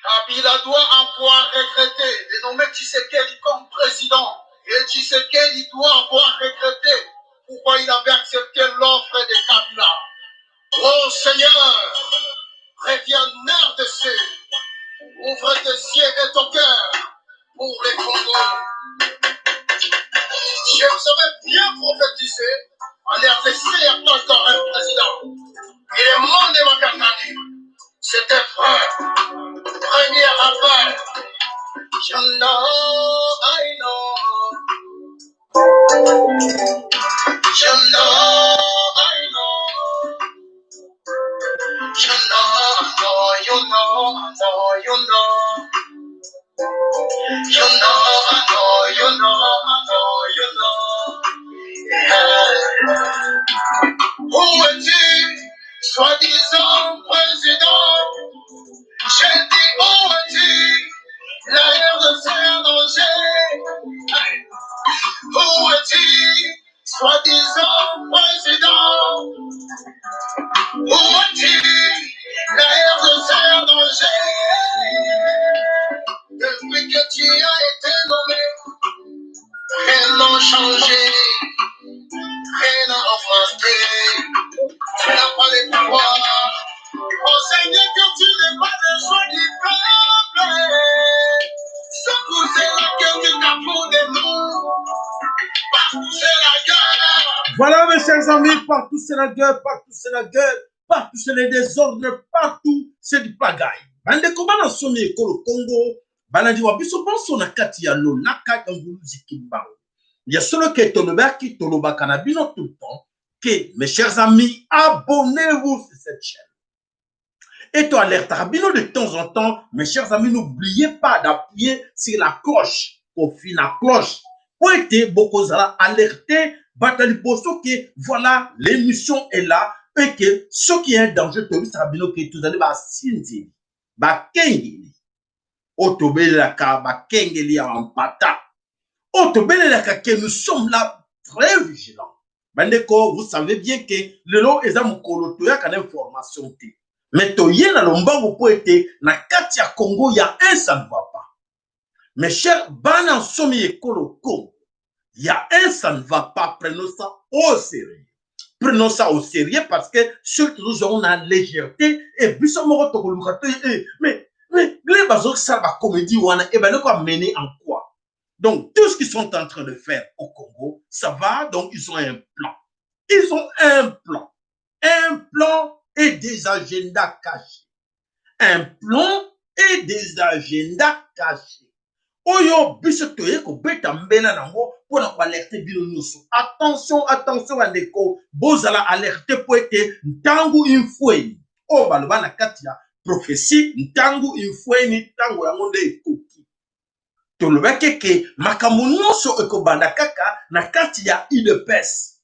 Kabila doit avoir regretté de nommer Tshisekedi comme président. Et Tshisekedi doit avoir regretté pourquoi il avait accepté l'offre de Kabila. Oh Seigneur, reviens RDC. Ouvre tes yeux et ton cœur pour les Congo. Je vous avais bien prophétisé, en RDC, il n'y a pas encore un président. Et le monde est Makakani. C'était vrai. Premier rappel. You know, I know. You know, I know. You know, I know, you know, I know, you know. You know, I know, you know, I know, you know. Yeah. Où es-tu, soi-disant président? J'ai dit, où es-tu? La RDC en danger. Où es-tu, soi-disant président? Où es-tu? La RDC en danger. Depuis que tu as été nommé, rien n'a changé, rien n'a augmenté. Tu n'as pas les pouvoirs. Enseigne que tu n'es pas le choix du peuple. C'est pour cela que tu t'en fous de nous. Partout c'est la guerre. Voilà, mes chers amis, partout c'est la guerre, partout c'est la guerre, partout c'est le désordre, partout c'est du pagaille. Bandeko bana somi ekolo Congo, balandi wa biso bonso na kati ya lolaka ya nguluzi Kimbangu. Ya solo ke tolobaki, tolobaka na bino tout le temps que, mes chers amis, abonnez-vous sur cette chaîne. Et to alertera bino de temps en temps, mes chers amis, n'oubliez pas d'appuyer sur la cloche, kofina cloche, po ete bokozala alerté bato ya liboso ke voilà, l'émission est là et que soki ya un danger, toyebisaka bino ke tozali basinzeli, bakengeli oyo tobelelaka, bakengeli ya bampata oyo tobelelaka, ke nous sommes là très vigilants. Bandeko, vous savez bien ke lelo eza mokolo toyaka na information te, mais toye na lombango mpo ete na kati ya Congo ya un, ça ne va pas. Mes chers bana nsomi ekolo Congo, ya un, ça ne va pas. Prenons ça au sérieux, prenons ça au sérieux, parce que soki tozozwango na légèreté e biso moko tokoluka to e mais le bazosala bacomédie wana ebandi koamener en quoi. Donc tout ce qu'ils sont en train de faire au Congo, ça va. Donc ils ont un plan, ils ont un plan, un plan et des agendas cachés, un plan et des agendas cachés oyo biso toye kobeta mbela nango mpona koalerter bino nyonso. Attention, attention bandeko, bozala alerte mpo ete ntango infweni oyo baloba na kati ya prophétie, ntango infweni, ntango yango nde ekoki. Tolobaki ke makambo nyonso ekobanda kaka na kati ya UDPS.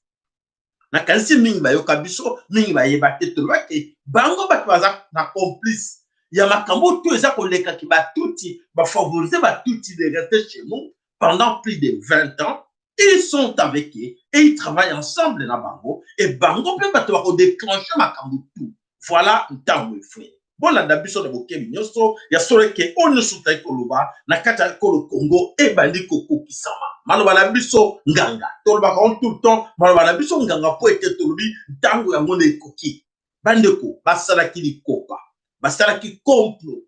Nakanisi mingi bayoka biso, mingi bayeba te. Tolobaki bango bato baza na complice ya makambo to eza kolekaki, batuti bafavoriser batuti de rester chez nous pendant plus de 20 ans. Ils sont avec eux et ils travaillent ensemble na bango, et bango mpe bato bakodéclencher makambo tout. Voilà, ntango efweni, bolanda biso na bokebi nyonso. Ya solo eke oyo nyonso tozali koloba na kati ya ekolo Congo ebandi kokokisama. Maloba na biso nganga, tolobaka on tout le temps, maloba na biso nganga, mpo ete tolobi ntango yango nde ekoki. Bandeko, basalaki likopa, basalaki complot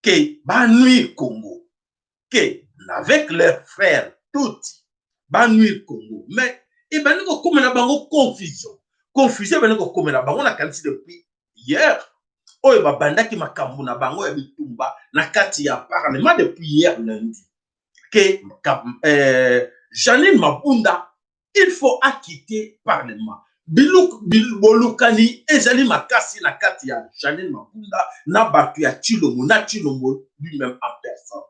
ke banuire Congo, ke avec leurs frères tuti banuire Congo, mais ebandi kokomela bango confusion, confusion ebandi kokomela bango. Nakanisi depuis hier oyo babandaki makambo na bango ya bitumba na kati ya parlement, depuis hier lundi, ke Janine Mabunda il faut acquitter parlement. Bolukani ezali makasi na kati ya Janine Mabunda na bato ya Tshilombo, na Tshilombo lui-même en personne.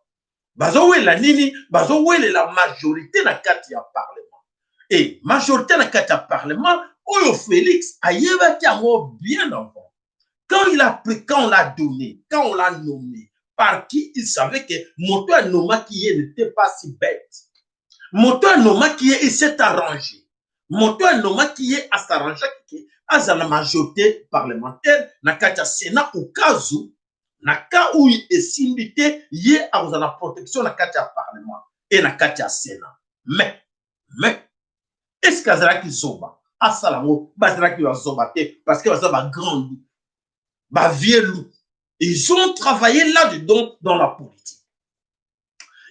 Bazowela nini? Bazowelela majorité na kati ya parlement. E majorité na kati ya parlement oyo, Félix ayebaki yango bien avant. Quand il a pris, quand on l'a donné, quand on l'a nommé, par qui, il savait que moto anomaki ye n'était pas si bête. Moto anomaki ye, il s'est arrangé. Moto anomaki ye as'arrangeaki ke azala majorité parlementaire na kati ya Sénat au cas où. Na cas où esimbi te, ye akozala na protection na kati ya parlement e na kati ya Sénat. Mais est ce que azalaki zoba asala yango? Bazalaki bazoba te, parce que baza bagrand loup, bavieux loup. Ils ont travaillé là-dedans, dans la politique.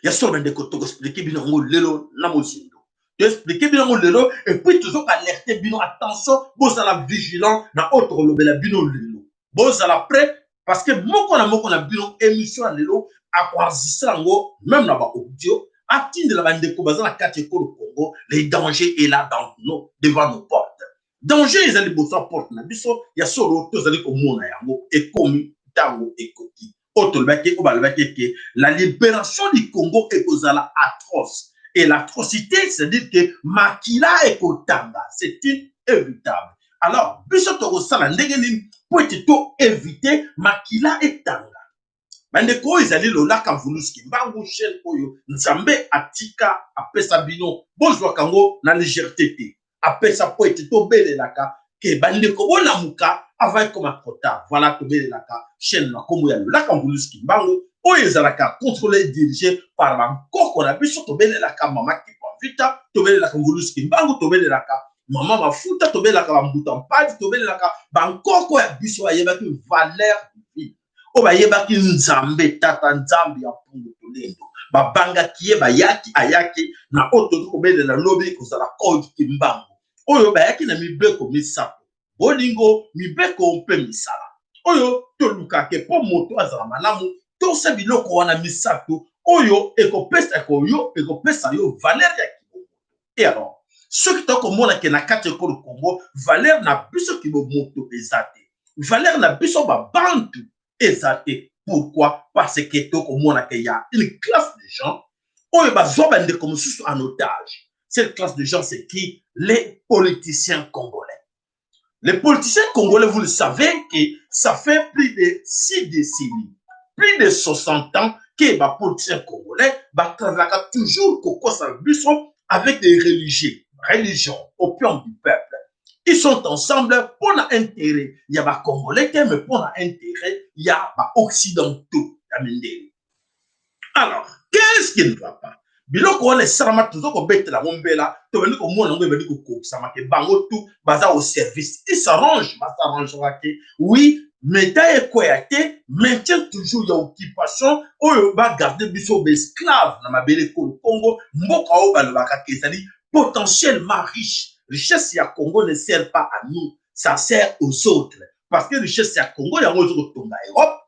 Ya solo, bandeko, tokoexpliquer bino yango lelo na mozindo. Toexpliquer bino yango lelo et puis tozokoalerter bino: attention, bozala vigilant na oyo tokolobela bino lelo. Bozala prêt, parce que moko na moko na bino, émission ya lelo, akoenregistrer yango même na baaudio, atindela bandeko baza na kati ekolo Congo. Les dangers est là devant nos portes. Danger eza liboso ya porte na biso. Ya solo, tozali komona yango. Ekomi ntango ekoki oyo tolobaki, oyo balobaki eke la libération du Congo ekozala atroce. Et l'atrocité, c'est-à-dire que makila ekotanga, c'est inévitable. Alors biso tokosala ndenge nini mpo ete toéviter makila etanga? Bandeko, oyo ezali Lolaka Mvuluski Mbangu, chaîne oyo Nzambe atika, apesa bino. Bozwaka yango na légèreté te. Apesa mpo ete tobelelaka ke bandeko bolamuka avant ekoma trop tard. Voilà, tobelelaka chaîne na nkombo ya Lolaka Mvuluski Mbangu, oyo ezalaka contrôlé, dirigé par bankoko na biso. Tobelelaka Mama Kipavita, tobelelaka Mvuluski Mbangu, tobelelaka Mama Mafuta, tobelelaka bambuta mpadi, tobelelaka bankoko ya biso bayebaki valeur vie, oyo bayebaki Nzambe Tata, Nzambe ya Mpungu Tolendo. Babangaki ye, bayaki, ayaki na oyo tozi kobelela lobi kozala code Kimbangu, oyo bayaki na mibeko misato: bolingo, mibeko mpe misala. Oyo tolukaka mpo moto azala malamu, tosa biloko wana misato oyo ekopesa yo, ekopesa yo valeur ya kibomoto. Et alors, soki tokomona ke na kati ekolo Congo valeur na biso kibomoto eza te, valeur na biso babantu eza te, pourquoi? Parce que tokomona ke ya une classe de gens oyo bazwa bandeko mosusu en otage. Cette classe de gens, c'est qui? Les politiciens congolais. Les politiciens congolais, vous le savez que ça fait plus de 6 décennies, plus de 60 ans que les politiciens congolais batravaillent toujours kokosa biso avec des religieux, religion, opium du peuple. Ils sont ensemble pour l'intérêt. Il y a des Congolais, mais pour l'intérêt, il y a des Occidentaux. Alors, qu'est-ce qui ne va pas? Biloko wana esalama, toza kobetela yango mbela, tobandi komona yango ebandi kokokisama ke bango tu baza au service. Ils s'arrange, bas'arrangera ke oui, médaille ekweya te, maintient toujours ya occupation oyo, bagarder biso baesclave na mabele ekolo Congo, mboka oyo balobaka ke ezali potentiellement riche. Richesse ya Congo ne sert pas à nous, ça sert aux autres, parce que richesse ya Congo yango eza kotonga Europe,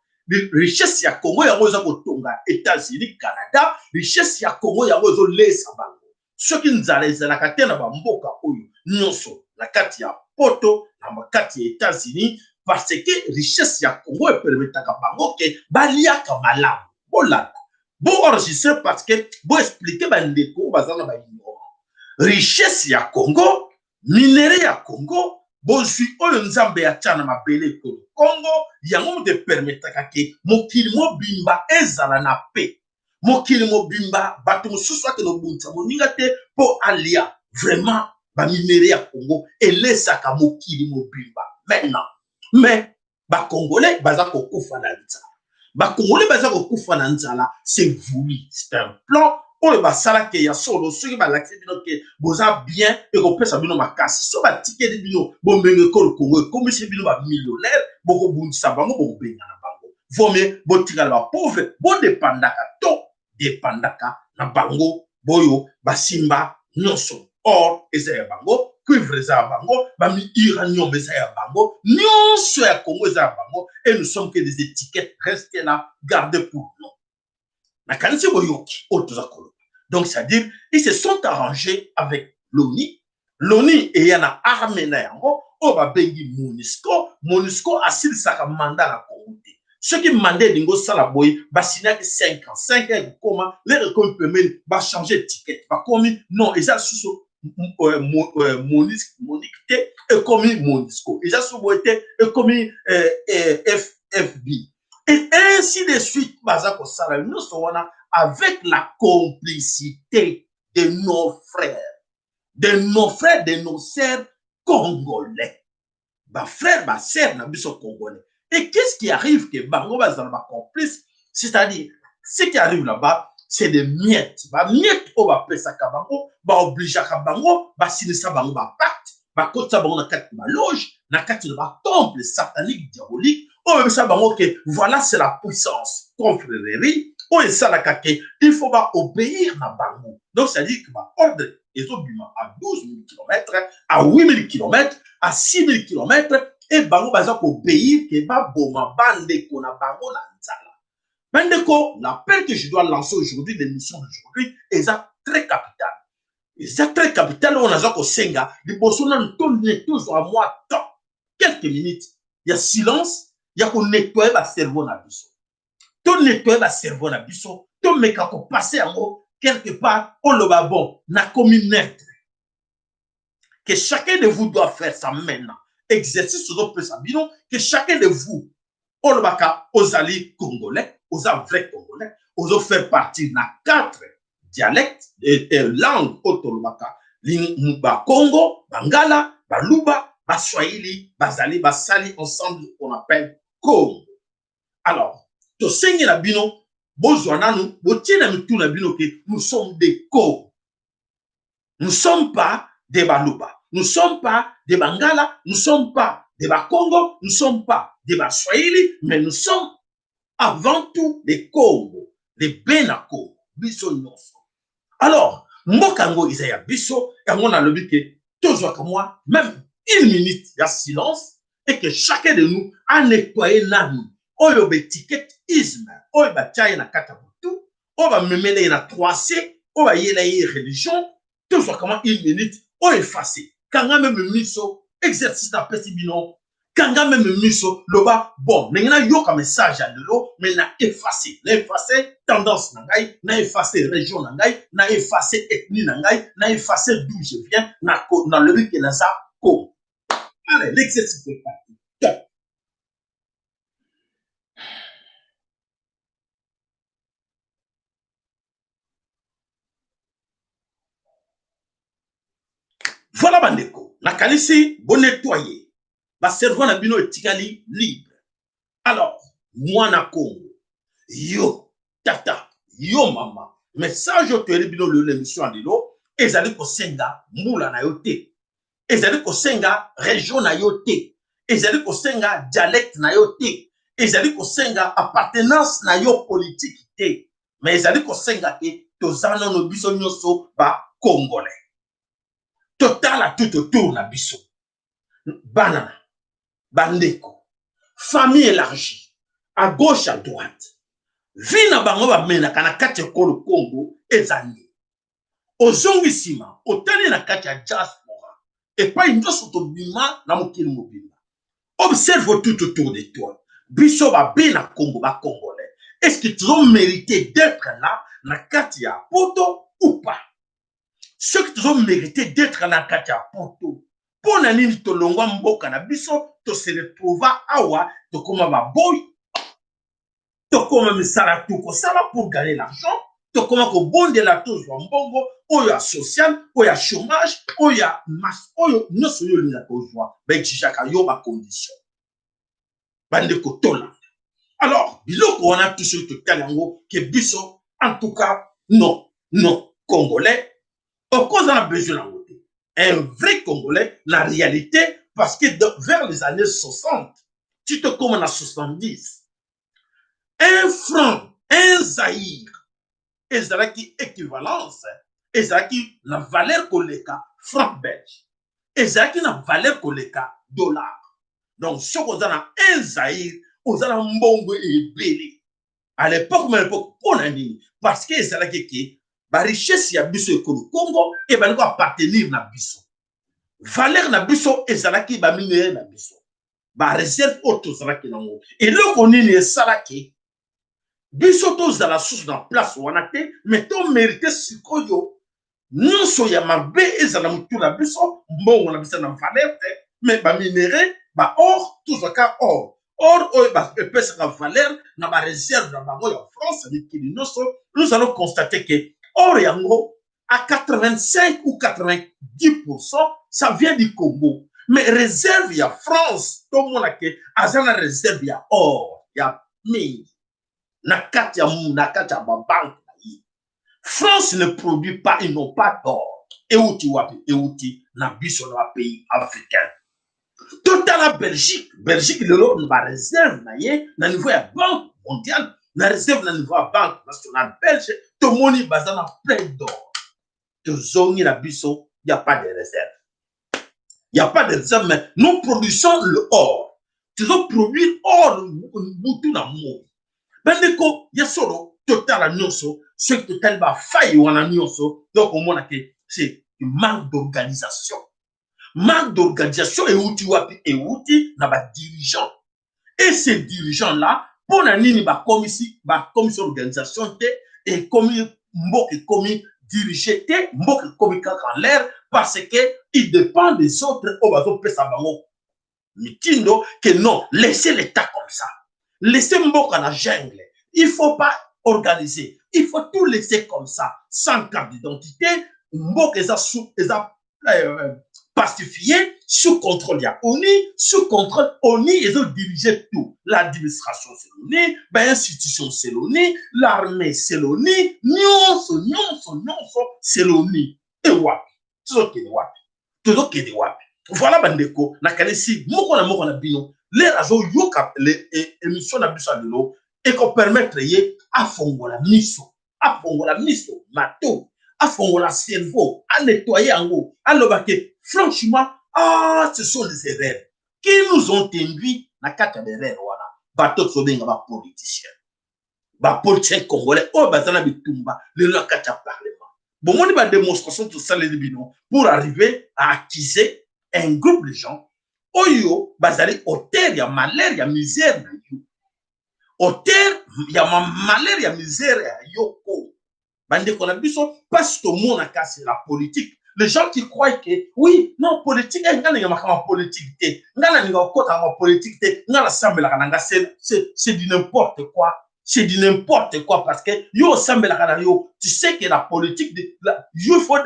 richesse ya Congo yango eza kotonga États-Unis, Canada. Richesse ya Congo yango ezolesa bango. Soki nzala ezalaka te na bamboka oyo nyonso na kati ya Poto, na kati ya États-Unis, parce que richesse ya Congo epermettaka bango ke baliaka malamu. Bolanda, boenregistrer, parce que boexpliquer bandeko oyo baza na baignorant. Richesse ya Congo, minerai ya Congo, bozwi oyo Nzambe atya na mabele ekolo Congo, yango moto epermettaka ke mokili mobimba ezala na paix. Mokili mobimba, bato mosusu akende kobundisa moninga te mpo alia. Vraiment, baminerai ya Congo elesaka mokili mobimba maintenant. Mais Bacongolais baza kokufa na nzala, Bacongolais baza kokufa na nzala. C'est voulu, c'est un plan oyo basalaki. Ya solo, soki balakisi bino ke boza bien, ekopesa bino makasi. So batikeli bino bomengo ekolo Kongo, ekomisi bino bamillionnaire, bokobundisa bango, bokobengana bango. Vomie botikala bapauvre, bodépendaka to dépendaka na bango boyo basimba nyonso. Or eza ya bango, cuivre eza ya bango, bami uranium eza ya bango, nyonso ya Congo eza ya bango, et nous sommes que des étiquettes restées là, gardées pour nous. Nakanisi boyoki oyo toza koloba. Donc, c'est-à-dire, ils se sont arrangés avec l'ONU. L'ONU eya na armée na yango oyo babengi MONUSCO. MONUSCO asilisaka mandat na Congo te. Soki mandat elingi osala boye, basignaki 5 ans, 5 ans ekokoma, l'heure ekomi pembeni, bachange étiquette, bakomi non, eza lisusu MONUC te, ekomi MONUSCO, eza so boye te, ekomi FB, et ainsi de suite. Baza kosala nyonso wana avec la complicité de nos frères, de nos frères, de nos sœurs congolais, bafrère, basœur na biso congolais. Et qu'est-ce qui arrive que bango bazala ba complice? C'est-à-dire, ce qui arrive là-bas, c'est des miettes. Ba miettes oyo bapesaka bango, baobligeaka bango, basilisa bango ba pacte, bakotisa bango na kati na baloge, na kati na batemple satanique diabolique, oyo bapesa bango ke voilà, c'est la puissance confrérie oyo esalaka ke il faut ba obéir na bango. Donc c'est-à-dire que ba ordre ezobima à 12 000 km, à 8 000 km, à 6 000 km, e bango baza koobéir ke baboma bandeko na bango na nzala. Bandeko, l'appel que je dois lancer aujourd'hui, l'émission d'aujourd'hui, eza très capital, eza très capital. Oyo naza kosenga liboso nanu tozwa mwa temps, quelques minutes ya silence, ya konettoyer bacerveau na biso. Tonettoyer bacerveau na biso, tomeka kopasser yango quelque part. Oloba bon, nakomi neutre, que chacun de vous doit faire ça maintenant. Exercice ozopesa bino, que chacun de vous olobaka ozali congolais, oza vrai congolais, ozofaire partie na quatre dialectes et langue oyo tolobaka: Bakongo, Bangala, Baluba, Baswahili. Bazali basali ensemble qu'on appelle Congo. Alors tosengi na bino, bozwa nanu, botie na mitu na bino ke nous sommes des Congo. Nous sommes pas des Baluba, nous sommes pas des Bangala, nous sommes pas des Bakongo, nous sommes pas des Baswahili, mais nous sommes avant tout des Congo, des Bena Congo, biso nyonso. Alors mboka yango eza ya biso. Yango nalobi ke tozwaka mwa même une minute ya silence et que chacun de nous a nettoyé nanu oyo baétiquette isme oyo batia ye na kati ya butu, oyo bamemela ye na 3C, oyo bayela ye religion. Tozwaka mwa une minute oyo efface. Kanga même miso. Exercice napesi bino, kanga même miso, loba bon, ndenge nayoka message ya lelo, mais na efface, na efface tendance na ngai, na efface région na ngai, na efface ethnie na ngai, na efface d'où je viens, nalobi ke naza Congo. Allez, l'exercice est parti. Top. Voilà bandeko, nakanisi bonettoyer bacerveau na bino, etikali libre. Alors mwana Congo, yo tata, yo mama, message oyo toyeli bino lelo, émission ya lelo, ezali kosenga mbula na yo te, ezali kosenga région na yo te, ezali kosenga dialecte na yo te, ezali kosenga appartenance na yo politique te, mais ezali kosenga te toza nano biso nyonso bacongolais. Totala tout autour na biso, bana, bandeko, famille élargie, à gauche, à droite, vie na bango bamenaka na kati ya ekolo Congo eza nini? Ozongi nsima, otali na kati ya diaspora, epai nyonso tobima na mokili mobimba, observe tout autour de toi. Biso babe na Congo, bacongolais, est ce que tozomérite d'être là na kati ya poto ou pas? Soki tozomérite d'être na kati ya poto, mpo na nini tolongwa mboka na biso, tose retrouva awa, tokóma baboyi, tokóma misala tokosala pour gagner l'argent, tokóma kobondela tozwa mbongo oyo ya social, oyo ya chômage, oyo ya masse, oyo nyonso oyo olingaka kozwa, baexigeaka yo bacondition? Bandeko, tolanda. Alors biloko wana tu, soki totali yango ke biso, en tout cas non, non, congolais okoza na besoin nango te, un vrai congolais la réalité, parce que vers les années 60, tu te comme na 70, un franc, un zaïre ezalaki équivalence, ezalaki na valeur koleka franc belge, ezalaki na valeur koleka dollar. Donc soki oza na un zaïre, oza na mbongo ebele à l'époque. Mais à l'époque, mpo na nini? Parce que ezalaki ke barichesse ya biso ekolo Congo ebandi koappartenir na biso. Valeur na biso ezalaki baminerais na biso, baréserve oyo tozalaki nango. Eloko nini esalaki biso tozala susu na place wana te, mais tomérite sikoyo nyonso ya mabe ezala motu na biso? Mbongo na biso na valeur te, mais baminerais, baor, tozwaka or. Or oyo epesaka valeur na baréserve na bango ya France, mikili nyonso. Nous allons constater que or yango, à 85 ou 90, ça vient du Congo. Mais réserve ya France, tomona ke aza na réserve ya or ya mingi na kati ya babanque na ye. France ne produit pas, ils n'ont pas d'or. Euti wapi? Euti na biso, na bapays africain. Totala Belgique. Belgique lelo na baréserve na ye na niveau ya Banque mondiale, na réserve na niveau ya Banque nationale belge, tomoni baza na plein d'or. Tozongi na biso, y a pas de réserve, y a pas de réserve, mais nous produisons le or. Tozoproduire or butu na moi. Bandeko ya solo, totala nyonso. Soki totali bafaille wana nyonso, donc omona ke c'est manque d'organisation. Manque d'organisation euti wapi? Euti na badirigeant. Et ces dirigeants là, mpo na nini bakomisi organisation te? Ekomi mboka ekomi dirigé te, mboka ekomi kaka en l'air, parce que il dépend des autres oyo bazopesa bango mitindo que non, laissez l'État comme ça, laissez mboka na jungle, il faut pas organiser, il faut tout laisser comme ça, sans carte d'identité. Mboka eza pacifié, sous contrôle ya ONU, sous contrôle ONU ezodirige tout. L'administration, c'est l'ONU, bainstitution, c'est l'ONU, l'armée, c'est l'ONU, nyonso, nyonso, nyonso, c'est l'ONU. E wapi tozokende? Wapi tozokende? Wapi? Voilà, bandeko, nakanisi moko na moko na bino lere azoyoka émission na biso ya lelo, ekopermettre ye afongola miso, afongola miso, mato, afongola cerveau, anettoyer yango, aloba ke franchement, ah, ce sont les erreurs qui nous ont induit na kati ya baerreur wana. Bato tozobenga bapoliticien, bapoliticien congolais oyo baza na bitumba lelo na kati ya parlement. Bomoni badémonstration tosaleli bino pour arriver à accuser un groupe de gens oyo bazali auteur ya malheur, ya misère na yo, auteur ya malheur, ya misère ya yo ko. Bandeko na biso, mpasi tomonaka, c'est la politique. Les gens qui croient que oui, non, politique, eh, nga nalinga makambo ya politique te, nga nalinga kokota ma politique te, nga nasambelaka na nga, c'est du n'importe quoi, c'est du n'importe quoi. Parce que yo osambelaka na yo, tu sais que la politique de, la, yo faut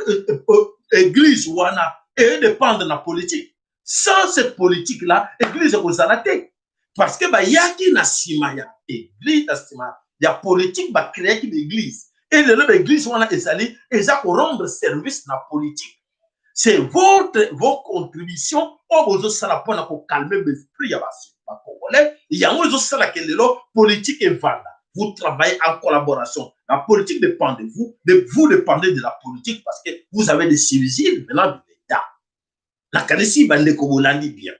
église wana edépendre na politique. Sans cette politique là, église ekozala te, parce que bayaki na nsima ya église, na nsima ya politique, bacréaki baéglise. Et lelo baéglise wana ezali eza korendre service na politique. C'est votre vos contributions oyo bozosala mpona kocalmer baesprit ya bacongolais, yango ezosalaka lelo politique evanda. Vous travaillez en collaboration, la politique dépend de vous, de vous dépendez de la politique, parce que vous avez des subsides venant de l'État. Nakanisi bandeko bolandi bien.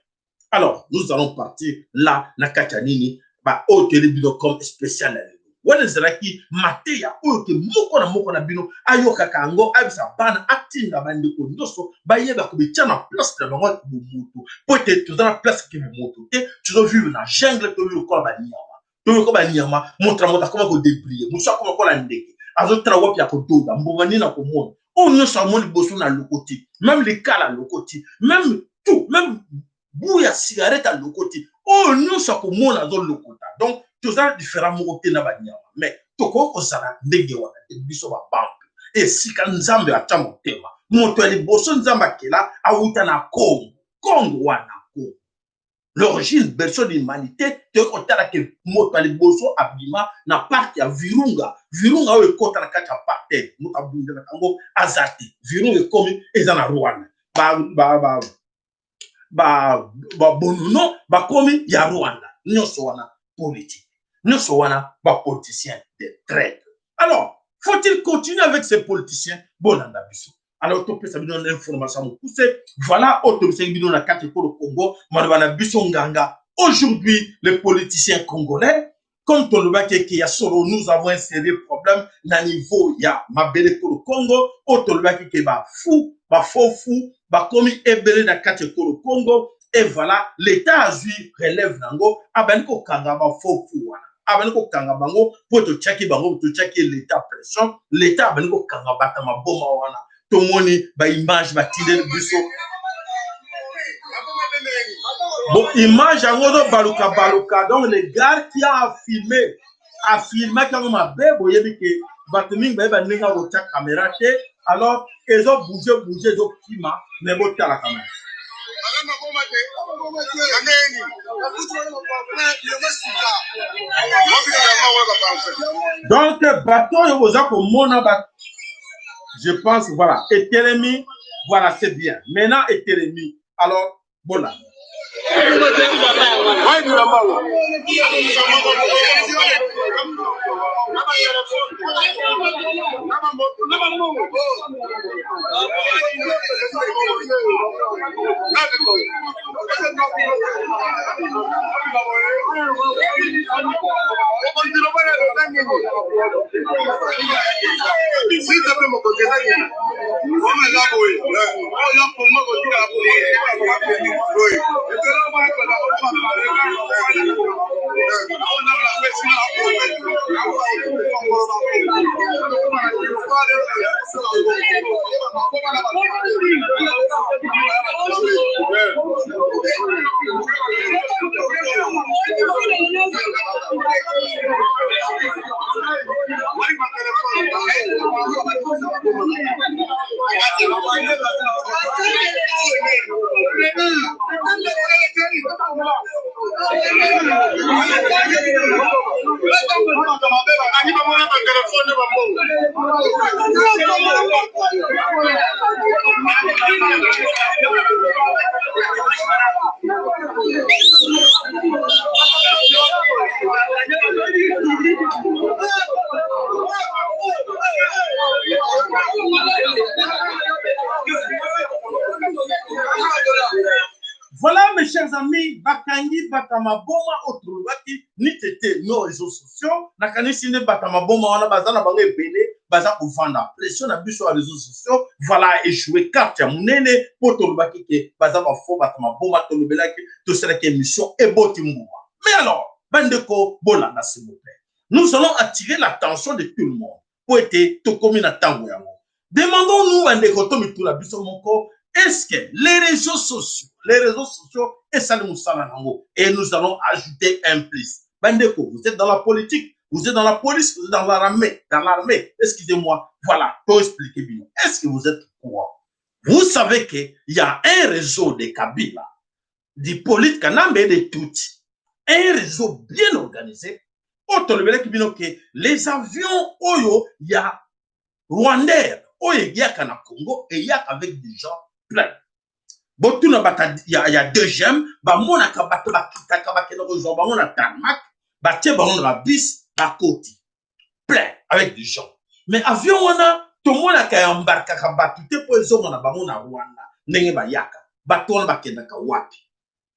Alors nous allons partir là na kati ya nini baoyo toyeli bino comme spécial ya lelo. Wana ezalaki mateya oyo ke moko na moko na bino ayokaka yango, ayebisa bana, atinda bandeko nyonso bayeba kobitia na place na bango bomoto, po ete toza na place ke bomoto te. Tozovivre na jungle, tovivre lokola banyama, toyoka lokola banyama. Moto na moto akoma kodébrouiller, mosu akoma lokola ndeke, azotala wapi ya kododa mbonga nini, akomona oyo nyonso amoni liboso na lokoti, même likala lokoti, même tout, même bu ya cigarette alokoti, oyo nyonso akomona azolokota. Donc toza différent moko te na banyama, mais tokoki kozala ndenge wana te. Biso babantu, esika Nzambe atya motema, moto ya liboso Nzambe akela awuta na Congo. Congo wana, Congo, l'origine, berceau de l'humanité. Toyei kotala ke moto ya liboso abima na parc ya Virunga. Virunga oyo ekɔta na kati ya parterre, moto abundelaka yango aza te. Virunga ekomi eza na Rwanda, babonono bakomi ya Rwanda. Nyonso wana politique, nyonso wana bapoliticien de traître. Alors faut-il continuer avec ces politiciens? Bolanda biso. Alors topesa bino na information mokuse. Voilà oyo tobisaki bino na kati ekolo Congo, maloba na biso nganga. Aujourd'hui, les politiciens congolais, comme tolobaki eke ya solo, nous avons un sérieux problème na niveau ya mabele ekolo Congo. Oyo tolobaki ke bafu bafofu bakomi ebele na kati ekolo Congo. Et voilà, l'État azwi relève nango, abandi kokanga bafofu wana, abandi kokanga bango mpo totiaki bango, totiaki l'État pression. L'État abandi kokanga bato maboma wana. Tomoni baimage batindeli biso. Bon, image yango ozobaluka baluka. Donc le gars qui a filmé afilmaki yango mabe. Boyebi ke bato mingi bayeba ndenge ya kotia caméra te, alors ezobouge bouge, ezokima, mais botala quand même. Donc bato oyo boza komona ba, je pense, voilà, etelemi, voilà, c'est bien. Maintenant etelemi, alors bolanda. Voilà, mes chers amis, bakangi bato maboma oyo tolobaki nitete nos réseaux sociaux. Nakanisi nde bato maboma wana baza na bango ebele, baza kovanda pression na biso ya réseaux sociaux. Voilà, échoué carte ya monene mpo tolobaki ke baza bafo bato maboma. Tolobelaki, tosalaki émission eboti mbuma. Mais alors, bandeko, bolanda s'il vous plaît, nous allons attirer l'attention de tout le monde po ete tokomi na ntango yango. Demandons-nous, bandeko, to mituna biso moko: est-ce que les réseaux sociaux esali mosala nango? Et nous allons ajouter un plus. Bandeko, vous êtes dans la politique, vous êtes dans la police, vous êtes dans l'armée, excusez-moi, voilà, to expliquer bino. Est-ce que vous êtes au courant? Vous savez que il y a un réseau de Kabila, d'Hippolyte Kanambe et de Tutsi, un réseau bien organisé oyo tolobelaki bino ke les avions oyo ya Rwandair oyo eyaka na Congo eyaka avec des gens plein. Botuna bato ya deuxième, bamonaka bato bakitaka, bakenda kozwa bango na tarmac, batie bango na babus, bakoti plein avec des gens. Mais avion wana tomonaka embarquaka bato te mpo ezonga na bango na Rwanda ndenge bayaka. Bato wana bakendaka wapi?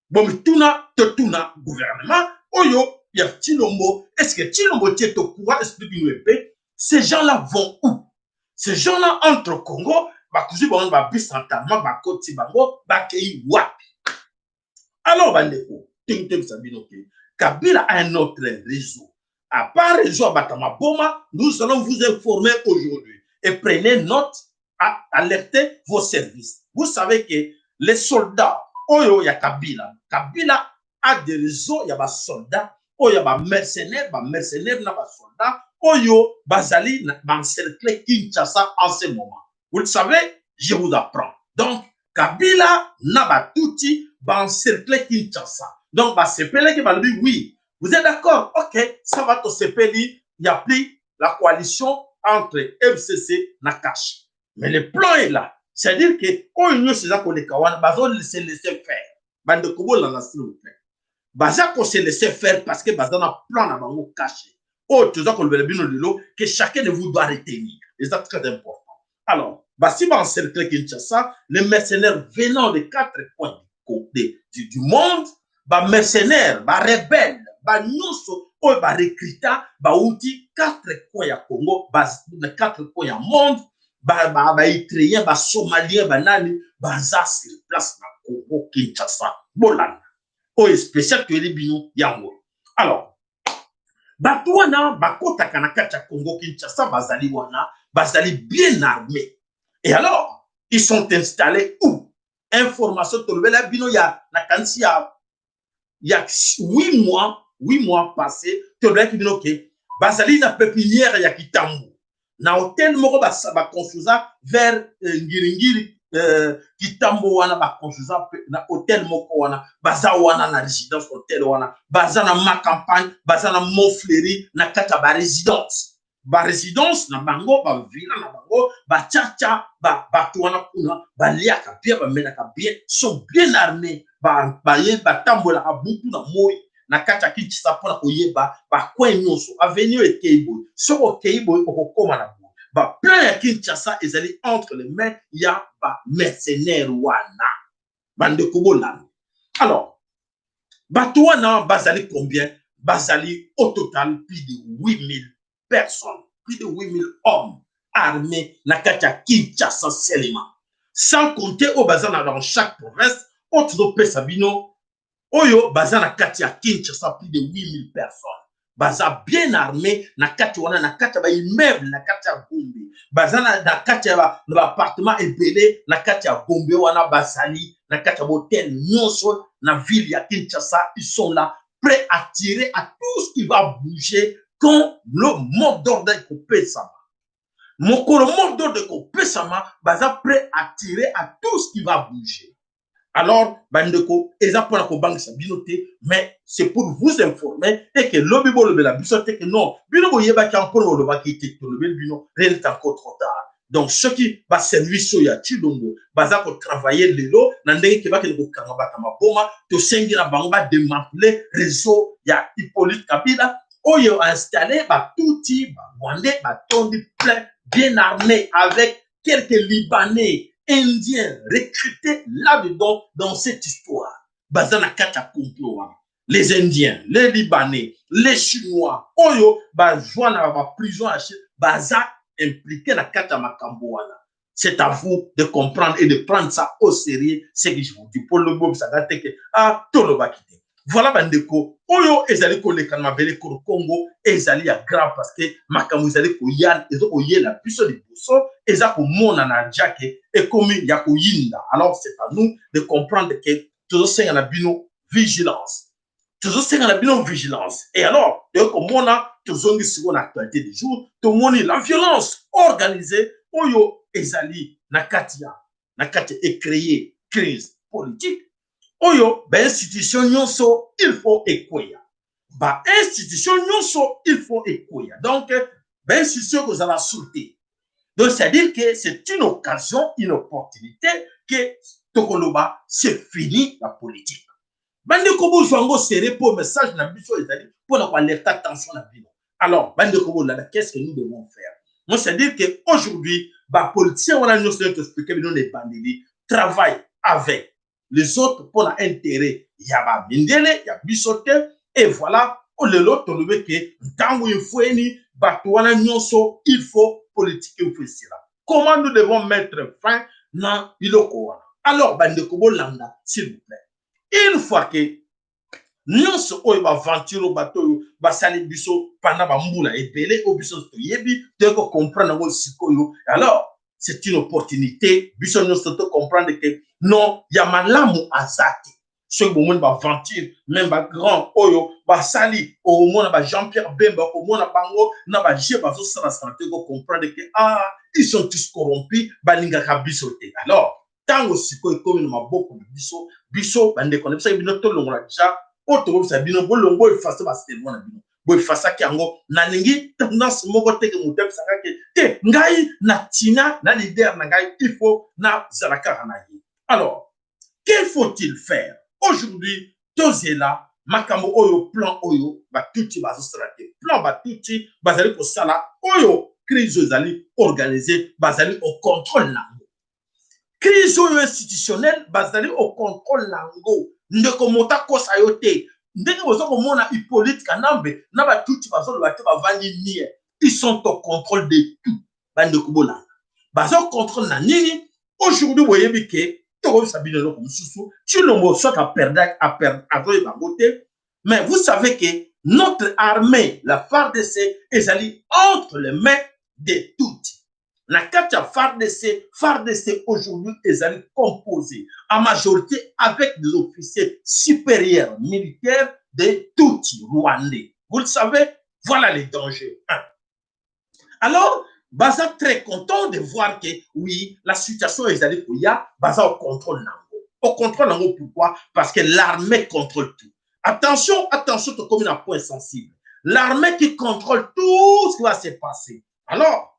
Bomituna, totuna gouvernement oyo ya Tshilombo: est ce que Tshilombo tie au courant? Explique nous un peu, ces gens-là vont où? Ces gens-là entre Congo, bakozwi bango na babus en tarmac, bakoti bango, bakei wapi? Alors bandeko, ndenge toyebisa bino ke Kabila a un autre réseau à part réseau ya bato maboma. Nous allons vous informer aujourd'hui et prenez note, alertez vos services. Vous savez que les soldats oyo ya Kabila, Kabila a des réseaux ya basoldat oyo ya bamercenaire, bamercenaire na basoldat oyo bazali baencercle Kinshasa en ce moment. Vous le savez, je vous apprends. Donc Kabila na batutsi baencercle Kinshasa. Donc basepelaki, balobi: «Oui, vous êtes d'accord, ok, ça va, tosepeli.» Il y a plus la coalition entre FCC na CACH, mais le plan est là, c'est-à-dire que oyo nyonso eza koleka wana, bazo se laisser faire. Bandeko, bolanda s'il vous plaît, baza kose laisser faire parce que baza na plan na bango caché oyo toza kolobela bino lelo, que chacun de vous doit retenir, eza très important. Alors basi baencercle Kinshasa, les mercenaires venant de quatre coins du monde, bamercenaire, barebelle, banyonso oyo barecruta, bauti quatre coins ya Congo, na quatre coins ya monde, baérythréen, basomalien, banani baza sur place na Congo Kinshasa. Bolanda oyo spécial toyeli bino yango. Alors bato wana bakotaka na kati ya Congo Kinshasa, bazali wana, bazali bien armés. Et alors ils sont installés où? Information tolobela bino ya nakanisi ya 8 mois, 8 mois passé, tolobelaki bino ke bazali na pépinière ya Kitambo, na hotel moko baconfusa vers Ngiringiri. Kitambo wana baconstruisa na hotel moko wana, baza wana na résidence hotel wana, baza na Ma Campagne, baza na Montfleury, na kati ya barésidence, barésidence na bango, bavilla na bango, batiatia bato wana kuna, baliaka bien, bamelaka bien, sont bien armés. Baye batambolaka butu na moi na kati ya Kinshasa mpona koyeba bacoin nyonso, avenue oyo ekei boye, soki okei boye okokóma na boye. Baplan ya Kinshasa ezali entre les mains ya bamercenaire wana. Bandeko, bolanda. Alors bato wana bazali combien? Bazali au total plus de 8000 personnes, plus de 8000 hommes armés na kati ya Kinshasa seulement, sans compter oyo baza na dans chaque province. Oyo tozopesa bino, oyo baza na kati ya Kinshasa, plus de 8000 personnes baza bien armé na kati wana, na kati ya baimmeuble na kati ya Gombe, baza na kati ya baappartement ebele na kati ya Gombe wana, bazali na kati ya bahotel nyonso na ville ya Kinshasa. Ils sont là, prêts à tirer à tout ce qui va bouger quand le mot d'ordre ekopesama. Mokolo mot d'ordre ekopesama, baza prêt à tirer à tout ce qui va bouger. Alors bandeko, eza mpona kobangisa bino te, mais c'est pour vous informer et que lobi bolobela biso te que non, bino boyebaki yango, mpona bolobaki te. Tolobeli bino, rien n'est encore trop tard. Donc soki baservice oyo ya Tshilombo baza kotravaille lelo na ndenge ke bakende kokanga bato maboma, tosengi na bango badémanteler réseau ya Hippolyte Kabila oyo installé batuti, barwandais batondi plein, bien armé, avec quelques Libanais, Indiens recrutés là-dedans dans cette histoire. Baza na kati ya complot wana, les Indiens, les Libanais, les Chinois oyo bazwa na baprison ya Chine, baza impliqué na kati ya makambo wana. C'est à vous de comprendre et de prendre ça au sérieux, ce que je vous dis, mpo lobi obisaka te ke ah, tolobaki te. Voilà bandeko, oyo ezali koleka na mabele kolo Congo ezali ya grave, parce que makambo ezali koya, eza koyela biso liboso, eza komonana jake ekomi ya koyinda. Alors c'est à nous de comprendre que tozosenga na bino vigilance, tozosenga na bino vigilance. Et alors toyei komona, tozongi sikoyo na actualité du jour, tomoni la violence organisée oyo ezali na kati ecréer crise politique oyo bainstitution nyonso il faut ekweya, bainstitution nyonso il faut ekweya. Donc bainstitution kozala sûreté. Donc c'est à dire que c'est une occasion, une opportunité que tokoloba c'est fini la politique. Bandeko, bozwa yango sere mpo message na biso ezali mpona koalerter attention na bino. Alors bandeko, bolanda, qu'est-ce que nous devons faire? Moi, c'est à dire que aujourd'hui bapoliticien wana nyonso oyo toexpliquer bino na ebandeli travaille avec les autres mpona intérêt ya bamindele ya biso te. Et voilà, lelo tolobi ke ntango efweni, bato wana nyonso il faut politique, il faut esila. Comment nous devons mettre fin na biloko wana? Alors bandeko, bolanda s'il vous plaît. Une fois que nyonso oyo baventure oyo bato oyo basali biso pendant bambula ebele oyo biso toyebi, toyei kocomprendre yango sikoyo. Alors c'est une opportunité biso nyonso tocomprendre que non, ya malamu aza te. Soki bomoni baventure, même bagrand oyo basali, okomona ba Jean Pierre Bemba, okomona bango na baje bazosalasala te, kocomprendre que ah, ils sont tous corrompus, balingaka biso te. Alors ntango sikoyo ekomi na maboko na biso, biso bandeko na biso, bino tolongola déjà oyo tokobisa bino, bolongo effacer bacerveau na bino, boeffaçaki yango. Nalingi tendance moko teke moto abisaka ke te, ngai na ntina na leader na ngai, il faut nazala kaka na ye. Alors qu'il faut-il faire aujourd'hui? Tozela makambo oyo, plan oyo batuti bazosala te, plan batuti bazali kosala oyo, crise oyo ezali organisé, bazali au contrôle nango. Crise oyo institutionnelle, bazali au contrôle nango. Ndeko, moto akosa yo te. Ndenge boza komona Hippolyte Kanambe na batuti bazoloba te, bavandi nie, ils sont au contrôle de tout. Bandeko, bolanda, baza au contrôle na nini aujourd'hui? Boyebi ke tokoyebisa bino eloko mosusu, Tshilombo soki aperdre, azoyeba yango te. Mais vous savez que notre armée, la FARDC, ezali entre les mains de tutsi. Na kati ya FARDC, FARDC aujourd'hui ezali composé en majorité avec des officiers supérieurs militaires de tutsi rwandais. Vous le savez, voilà les dangers. Alors Baza très content de voir que oui, la situation ezali koya, baza au contrôle nango. Au contrôle nango pourquoi? Parce que l'armée contrôle tout. Attention, attention, tokomi na point sensible. L'armée qui contrôle tout ce qui va se passer. Alors,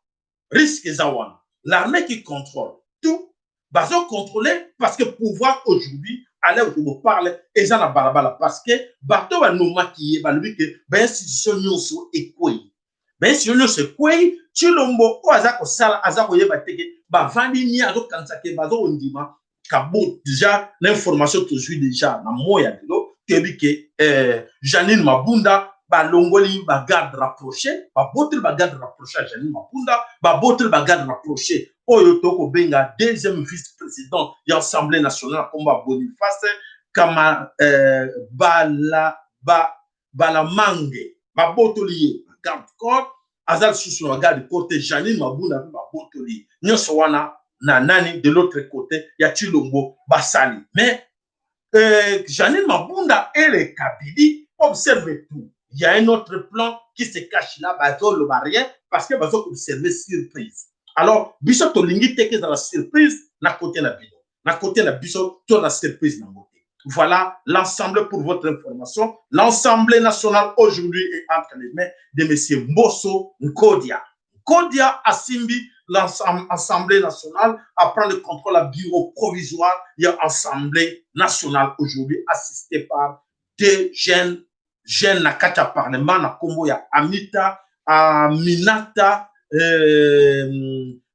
risque eza wana. L'armée qui contrôle tout, bazo contrôler parce que pouvoir aujourd'hui, à l'heure où je parle, eza na balabala parce que bato banomaki ye balobi ke bainstitution nyonso ekwei. Bainstitution nyonso ekwei, Tshilombo oyo aza kosala aza koyeba te ke bavandi nie, azokanisa ke bazokondima Kabund. Déjà na information tozwi déjà na moi ya lelo, toyebi ke Janine Mabunda balongoli bagarde rapproché, baboteli bagarde rapproché ya Janine Mabunda, baboteli bagarde rapproché oyo tokobenga deuxième vice président ya Assemblée nationale, akomba Boniface Kama bala ba, Balamange, babotoli ye garde corps, aza lisusu na garde corps te. Janine Mabunda mpe babotoli nyonso wana na nani de l'autre côté ya Tshilombo basali. Mais Janine Mabunda et les Kabili observent tout. Il y a un autre plan qui se cache là, bazoloba rien parce que bazo observer surprise. Alors biso tolingi te ke ezala surprise na côté na bino, na côté na biso to na surprise nango te. Voilà l'ensemble pour votre information. L'Assemblée nationale aujourd'hui est entre les mains de monsieur Mboso Nkodia. Nkodia asimbi l'Assemblée nationale à prendre le contrôle à bureau provisoire. Il y a Assemblée nationale aujourd'hui assistée par deux jeunes jeunes na kati ya parlement na kombo ya Amita Aminata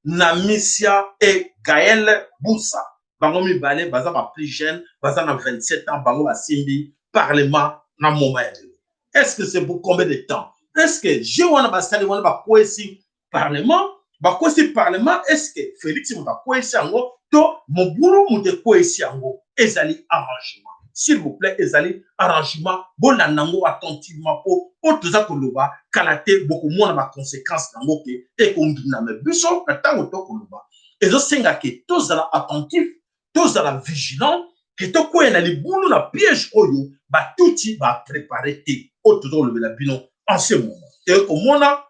Namisia et Gaël Boussa. Bango mibale baza ba plus jeune, baza na 27 ans, bango basimbi parlement na moment ya lelo. Est-ce que c'est pour combien de temps? Est-ce que jeu wana basali wana, bakwesi parlement, bakwesi parlement, est-ce que Félix moto akwesi yango to mobulu moto ekwesi yango? Ezali arrangement, s'il vous plaît, ezali arrangement. Bolanda yango attentivement mpo oyo toza koloba kala te, bokomona baconséquence nango ke ekongindama biso na ntango tokoloba. Ezosenga ke tozala attentif, tozala vigilant, ke tokwea na libulu na piège oyo batuti baprépare te. Oyo toza kolobela bino en ce moment, ekomona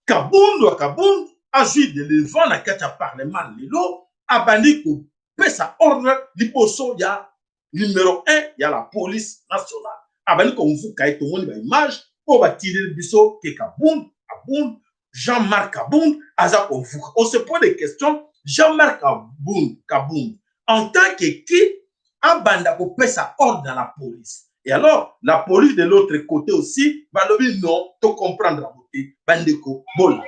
Kabundu ya Kabundu azwi de levant na kati ya parlement lelo, abandi kopesa ordre liboso ya numéro 1 ya la police nationale, abandi komvuka ye. Tomoni baimage oyo batireli biso ke Kabund Abund, Jean-Marc Kabund aza komvuka. On se pose des questions. Jean-Marc Kabund Kabund en tant que qui abanda kopesa ordre na la police? Et alors la police de l'autre côté aussi balobi non, to comprendre yango te. Bandeko, bola.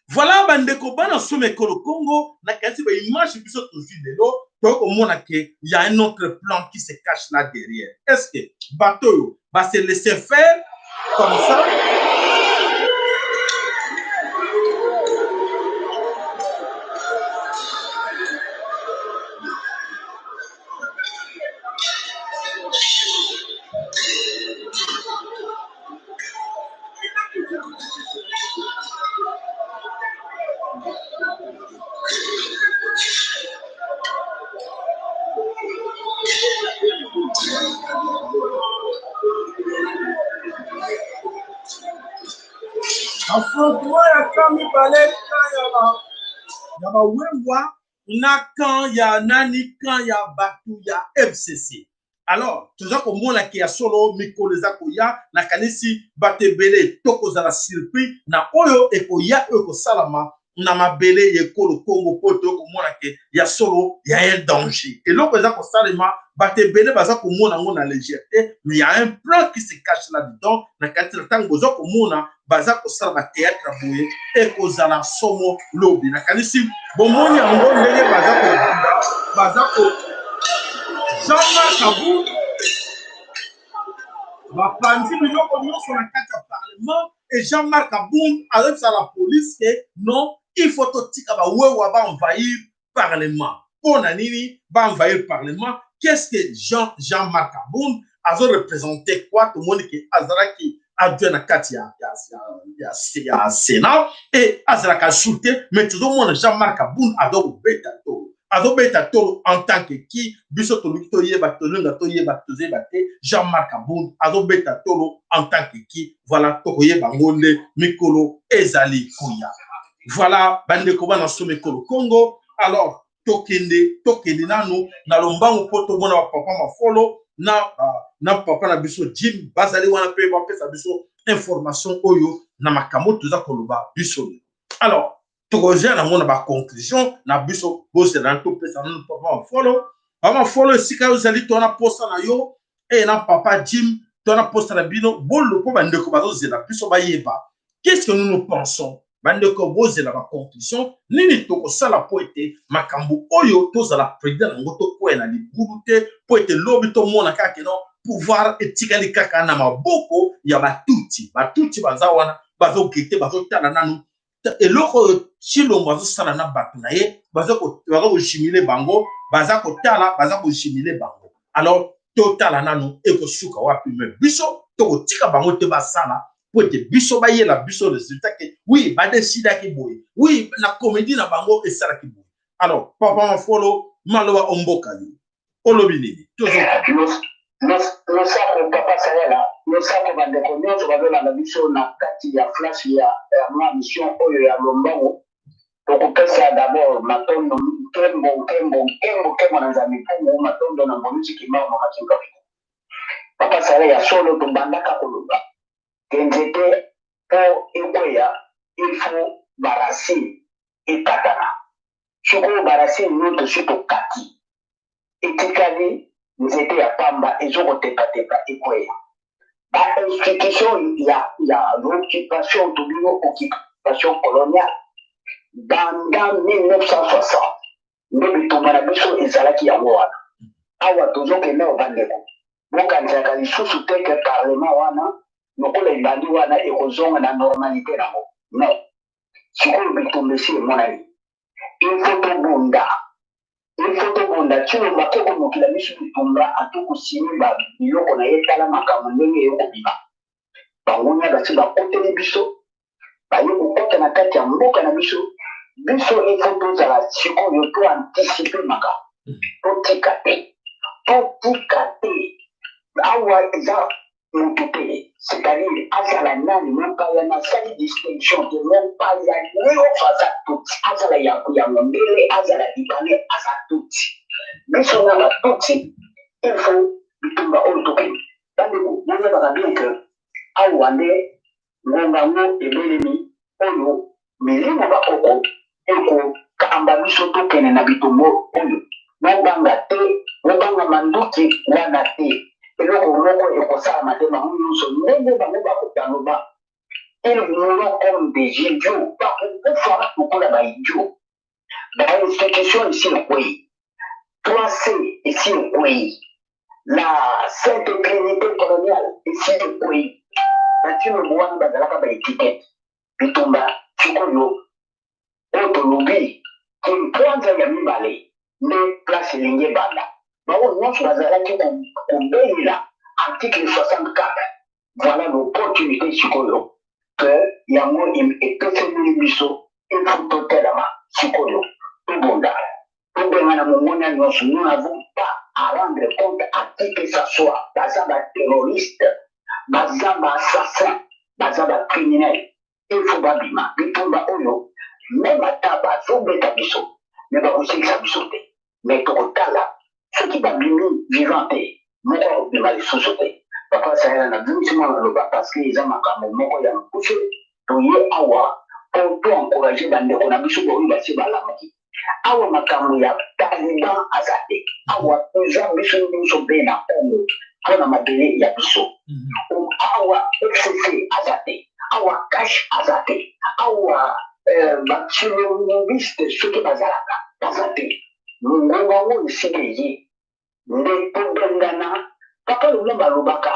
Voilà, bandeko bana soma ekolo Congo, na kati baimage biso tozwi lelo, tokomona ke y a un autre plan qui se cache là derrière. Est ce que bato oyo base laisser faire comme ça? Affrontement ya camp mibale, camp ya bawengwa na camp ya nani, camp ya bato ya FCC. Alors toza komona ke ya solo mikolo eza koya, nakanisi bato ebele tokozala surpris na oyo ekoya, oyo ekosalama na mabele ya ekolo Congo, mpo tokomona ke ya solo ya un danger. Eloko eza kosalema, bato ebele baza komona yango na légèreté, mais ya un plan qui se cache là dedans. Na kati na ntango boza komona Baza kosala ba théâtre boye, ekozala somo lobi. Nakanisi bomoni yango ndenge baza kobunda, baza ko Jean-Marc Kabund bapanzi biloko nyonso na kati ya parlement et Jean-Marc Kabund azobisa la police ke non, il faut totika bawewa baenvahir parlement. Mpo na nini baenvahir parlement? Qu'est-ce que Jean-Marc Kabund azoreprésente quoi? Tomoni ke azalaki adjoint na kati ya Sénat e azalaka ajouté, mais tozomona Jean-Marc Kabund azokobeta tolo, azobeta tolo en tant que qui? Biso toluki toyeba, tolinga toyeba, tozoyeba te. Jean-Marc Kabund azobeta tolo en tant que qui? Voilà, tokoyeba yango nde mikolo ezali koya. Voilà, bandeko bana somi ekolo Congo. Alors tokende nanu na lombangu mpo tomona bapapa Mafolo na papa na biso Jim bazali wana mpe bapesa biso information oyo na makambo toza koloba biso. Alors tokozia nango na baconclusion na biso. Bozela, topesa nanu papa Mafolo. Papa Mafolo, esika oyo ozali, to na posa na yo e na papa Jim, to na posa na bino bolo, mpo bandeko bazozela biso bayeba qu'est-ce que nous nous pensons. Bandeko, bozela baconclusion nini tokosala mpo ete makambo oyo tozala président yango, tokwea na libulu te, mpo ete lobi tomona kaka no pouvoir etikali kaka na maboko ya Batutsi. Batutsi baza wana, bazogete, bazotala nanu eloko oyo Tshilombo azosala na bato na ye. Baza kojumeler bango, baza kotala, baza kojumeler bango. Alors totala nanu ekosuka wapi, mais biso tokotika bango te basala, po ete biso bayela biso résultat ke oui, badesidaki boye, oui, na comédie na bango esalaki boye. Alors papa Mafolo, maloba omboka yo, olobi nini? Tozoka. Losako papa Sayala, losako bandeko nyonso bazolanda biso na kati ya flash ya mwa mission oyo ya lombango. Tokopesa d'abord matondo, nkembo, nkembo, nkembo, nkembo na Nzambe mpungu, matondo na Mvoluzi Kimbangu, mama Kinkafika. Papa Sayala, ya solo, tobandaka koloba ke nzete mpo ekweya, il faut baracine ekatana. Sikoyo baracine nyonso si tokati, etikali nzete ya pamba ezokotepatepa ekweya. Bainstitution ya l'occupation, tobino occupation coloniale banda 1960, nde bitumba na biso ezalaki yango wana. Awa tozokende o bandeko, bokanisaka lisusu te ke parlement wana lokola ebandi wana ekozonga na normalité nango. Non, sikoyo bitumba esi emonani, il faut tobunda, il faut tobunda. Tshilombo ake konokila biso bitumba, atokosimi biloko na ye. Tala makambo ndenge eyokobima. Bangunya basi bakoteli biso, baye kokota na kati ya mboka na biso. Biso il faut tozala sikoyo, to anticiper makambo, totika te, totika te. Awa eza motu te, c'est-à-dire azala nani, mopaya, nasali distinction te, mopaya nyonso aza Tutsi, azala ya mondele, azala libanais, aza Tutsi. Biso na Batutsi, il faut bitumba oyo tokende. Bandeko, boyebaka bien ke awa nde ngonga ngo ebelemi oyo milimo bakoko ekokamba biso tokende na bitumba oyo. Bobanga te, bobanga manduki wana te, eloko moko ekosalama te. Bango nyonso ndenge bango bakobaloba, ils mourront comme des idiots, bakokufa lokola baidiots. Bainstitution esi ekwei, 3C esi ekwei, la sainte trinité coloniale esi ekwei. Batshilombo wana bazalaka baétiquette. Bitumba sikoyo oyo tolobi kimpwanza ya mibale nde place elingi ebanda. Bango nyonso bazalaki kobelela article 64, voilà l'opportunité sikoyo ke yango epesemeli biso. Il faut totelama sikoyo, tobunda, tobengana monguna nyonso. Nous n'avons pas à rendre compte à qui que ce soit. Baza baterroriste, baza baassassin, baza bacriminel, il faut babima. Bitumba oyo, même ata bazobeta biso, mais bakosilisa biso te. Mais tokotala soki babimi vivant te, moko akobima lisusu te. Papa Sayala, na bimisi mwana loba parce que eza makambo moko ya mokuse. Toye awa po to encourage bandeko na biso oyo basi balamuki. Awa makambo ya taliban aza te, awa eza biso nyonso mpe na Congo mpona mabele ya biso. Awa FCC aza te. Awa cash aza te, awa bachilombiste soki bazalaka baza te. Ngonga yango esika eye nde tobengana. Papa Lumumba alobaka,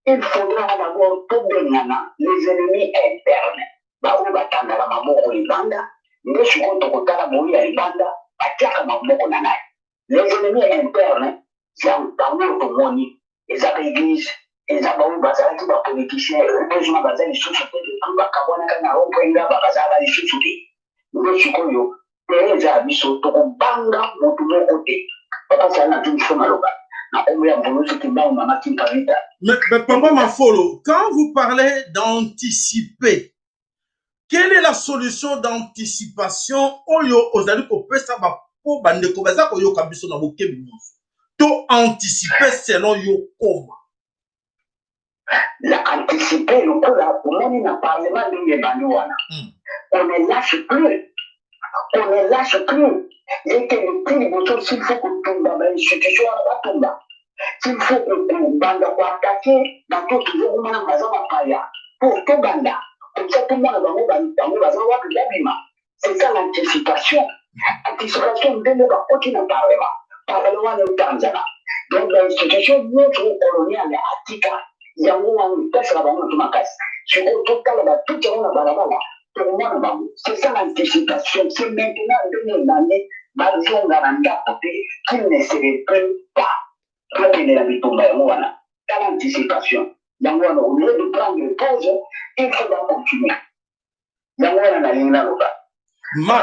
il faudra d'abord tobengana les ennemis internes, baoyo batandaka maboko libanda. Nde sikoyo tokotala boyi ya libanda batiaka maboko na nani. Les ennemis internes ya bango tomoni eza baeglise, eza baoyo bazalaki bapoliticien. Heureusement baza lisusu te, depuis bakabwanaka na rompwenga bazalaka lisusu te. Nde sikoyo terrain eza ya biso, tokobanga motu moko te. Papa Sala, na biso maloba na kombo ya Mvuluzi Kimbangu, Mama Kimpavita. Mais Papa Mafolo, quand vous parlez d'anticiper, quelle est la solution d'anticipation oyo ozali kopesa po bandeko baza koyoka biso na bokebi nyonso? To anticiper selon yo koma? Na anticiper lokola omoni na parlement ndenge ebandi wana. On ne lâche plus, on ne lâche plus. Ekende ti liboso. S'il faut kotumba bainstitution wana, batumba. S'il faut kobanda koattaquer bato tozokomona baza bapaya, po tobanda comme ça, tomona bango, bango baza wapi, babima. C'est ça l'anticipation. Anticipation ndenge bakoti na parlement, parlement wana etanzana. Donc bainstitution nyonso coloniale atika yango wana epesaka bango motu makasi. Sikoyo totala batuti yango na balabala, tokomona bango. C'est ça l'anticipation, c'est maintenant. Ndenge ebandi, bazonga na ndako te, qu'il ne se reprenne pas. Tokende na bitumba yango wana. Tala anticipation yango wana, au lieu de prendre pause, il faut bacontinuer. Yango wana nalingi naloba.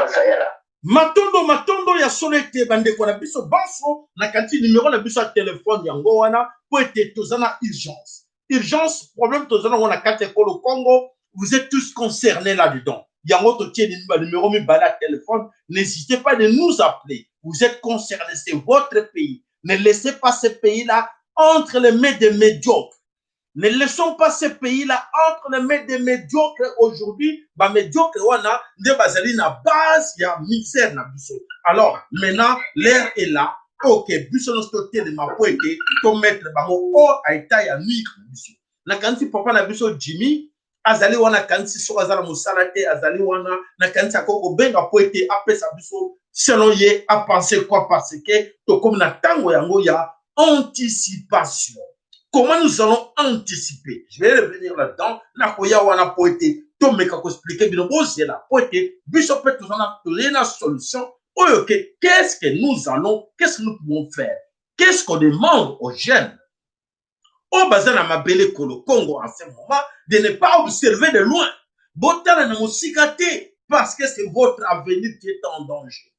Sayala. Matondo, matondo ya solo ete bandeko na biso banso na kanti numero na biso ya telefone yango wana, po ete toza na urgence, urgence problème toza nango na kati ya ekolo Congo. Vous êtes tous concernés là-dedans. Yango totie banumero mibale ya telefone. N'hésitez pas de nous appeler, vous êtes concernés, c'est votre pays. Ne laissez pas ce pays-là entre les mains des médiocres. Ne laissons pas ce pays-là entre les mains des médiocres. Aujourd'hui, ba médiocres wana nde bazali na base ya misère na biso. Alors, maintenant, l'heure est là. Ok, biso nyonso totelema po ete tomettre bango hors à état ya nuire na biso. Nakanisi papa na biso Jimmy azali wana. Kanisi soki aza na mosala te, azali wana. Nakanisi akoki kobenga po ete apesa biso selon ye apense quoi, parce que tokomi na ntango yango ya anticipation. Comment nous allons anticiper? Je vais revenir là-dedans. Nakoya wana po ete tomeka koexpliquer bino. Bozela po ete biso mpe toza na, toyei na solution oyo ke qu'est-ce que nous allons, qu'est-ce que nous pouvons faire, qu'est-ce qu'on demande aux jeunes oyo baza na mabele kolo Congo en ce moment de ne pas observer de loin. Botala na mosika te, parce que c'est votre avenir qui est en danger.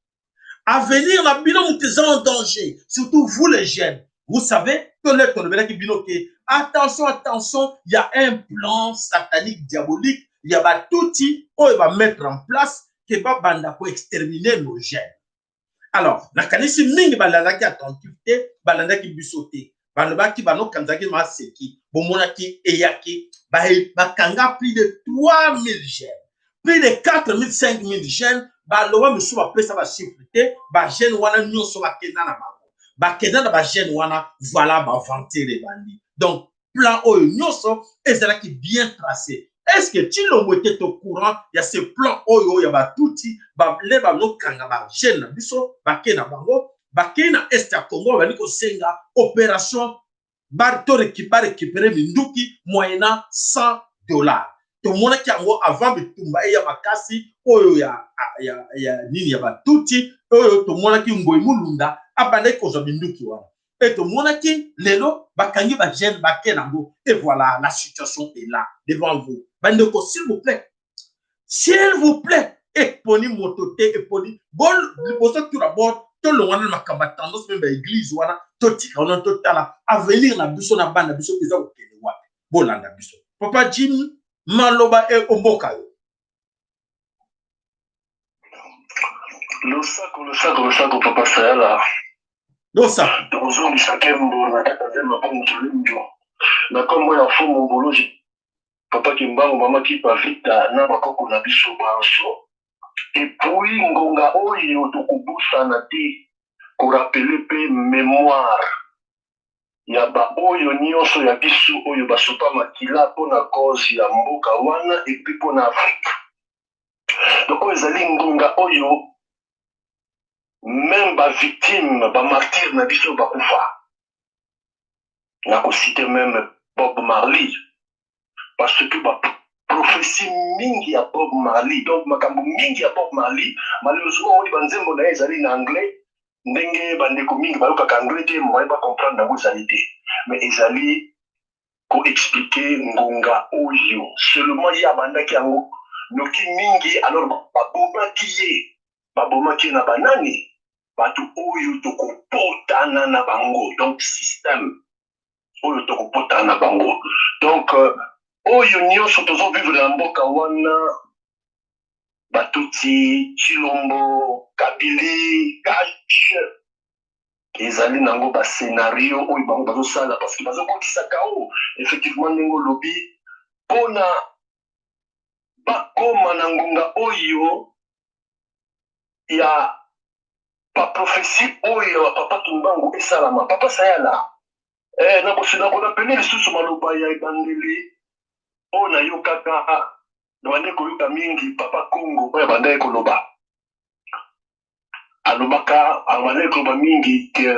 Avenir na bino moto eza en danger, surtout vous les jeunes. Vous savez, tole tolobelaki bino ke attention, attention, il y a un plan satanique, diabolique ya batuti oyo bamettre en place ke babanda koexterminer nos jeunes. Alors nakanisi mingi balandaki attentif te, balandaki biso te, balobaki banokanzaki maseki. Bomonaki eyaki bakanga plus de 3000 jeunes, plus de 4000, 5000 jeunes. Baloba mosusu bapesa bachiffre te. Bajeune wana nyonso bakenda na bango, bakenda na bajeune wana. Voilà, baaventure ebandi. Donc plan oyo nyonso ezalaki bien tracé. Est ce que Tshilombo était au courant ya ce plan oyo ya batuti nde banokanga bajeune na biso, bake na bango, bakei na est ya Congo, babandi kosenga opération barécupérer minduki moyennant 100 $? Tomonaki yango avant bitumba eya makasi oyo ya nini ya batuti oyo. Tomonaki Ngoi Mulunda abandaki kozwa minduki wana e tomonaki lelo bakangi bajeune, bake nango. Et voilà, la situation est là devant vous. Bandeko, s'il vous plaît, s'il vous plaît, eponi moto te, eponi bon liboso. Tout d'abord tolongwana na makambo ya tendance, mpe baeglise wana totika wana, totala avenir na biso na bana biso eza kokende wapi. Bolanda biso. Papa Jim, maloba e omboka yo. Losako, losako, losako, papa Sayala. Losako. Tokozongisa nkembo na tata Nzemba mpo motolinjo na nkombo ya Mfumu Mbuluzi, Papa Kimbangu, Mama Kipa Vita na bakoko na biso banso. Et puis ngonga oyo tokobosana te korappeler mpe mémoire. Ya baoyo nyonso ya biso oyo basopa makila mpo na cause ya mboka wana et puis mpo na Afrique. Donc oyo ezali ngonga oyo même bavictime, bamartyrs na biso bakufa, nakociter même Bob Marley, parce que baprophétie mingi ya Bob Marley, donc makambo mingi ya Bob Marley, malheureusement omoni banzembo na ye ezali na anglais. Ndenge bandeko mingi bayokaka anglais te, moyen bacomprendre yango ezali te, mais ezali koexpliquer ngonga oyo. Seulement ye abandaki yango noki mingi. Alors babomaki ye, babomaki ye na banani? Bato oyo tokopotana na bango, donc système oyo tokopotana na bango. Donc oyo nyonso tozovivre na mboka wana, Batutsi, Chilombo, Kabili, Cash, ezali nango bascénario oyo bango bazosala parce que bazokotisa chaos. Effectivement, ndenge olobi, mpona bakóma na ngonga oyo ya baprophétie oyo ya bapapa Kimbangu esalama. Papa Sayala, na pene lisusu maloba ya ebandeli oyo nayokaka na bande koyoka mingi papa Congo oyo abandaki koloba. Alobaka, abandaki koloba mingi ke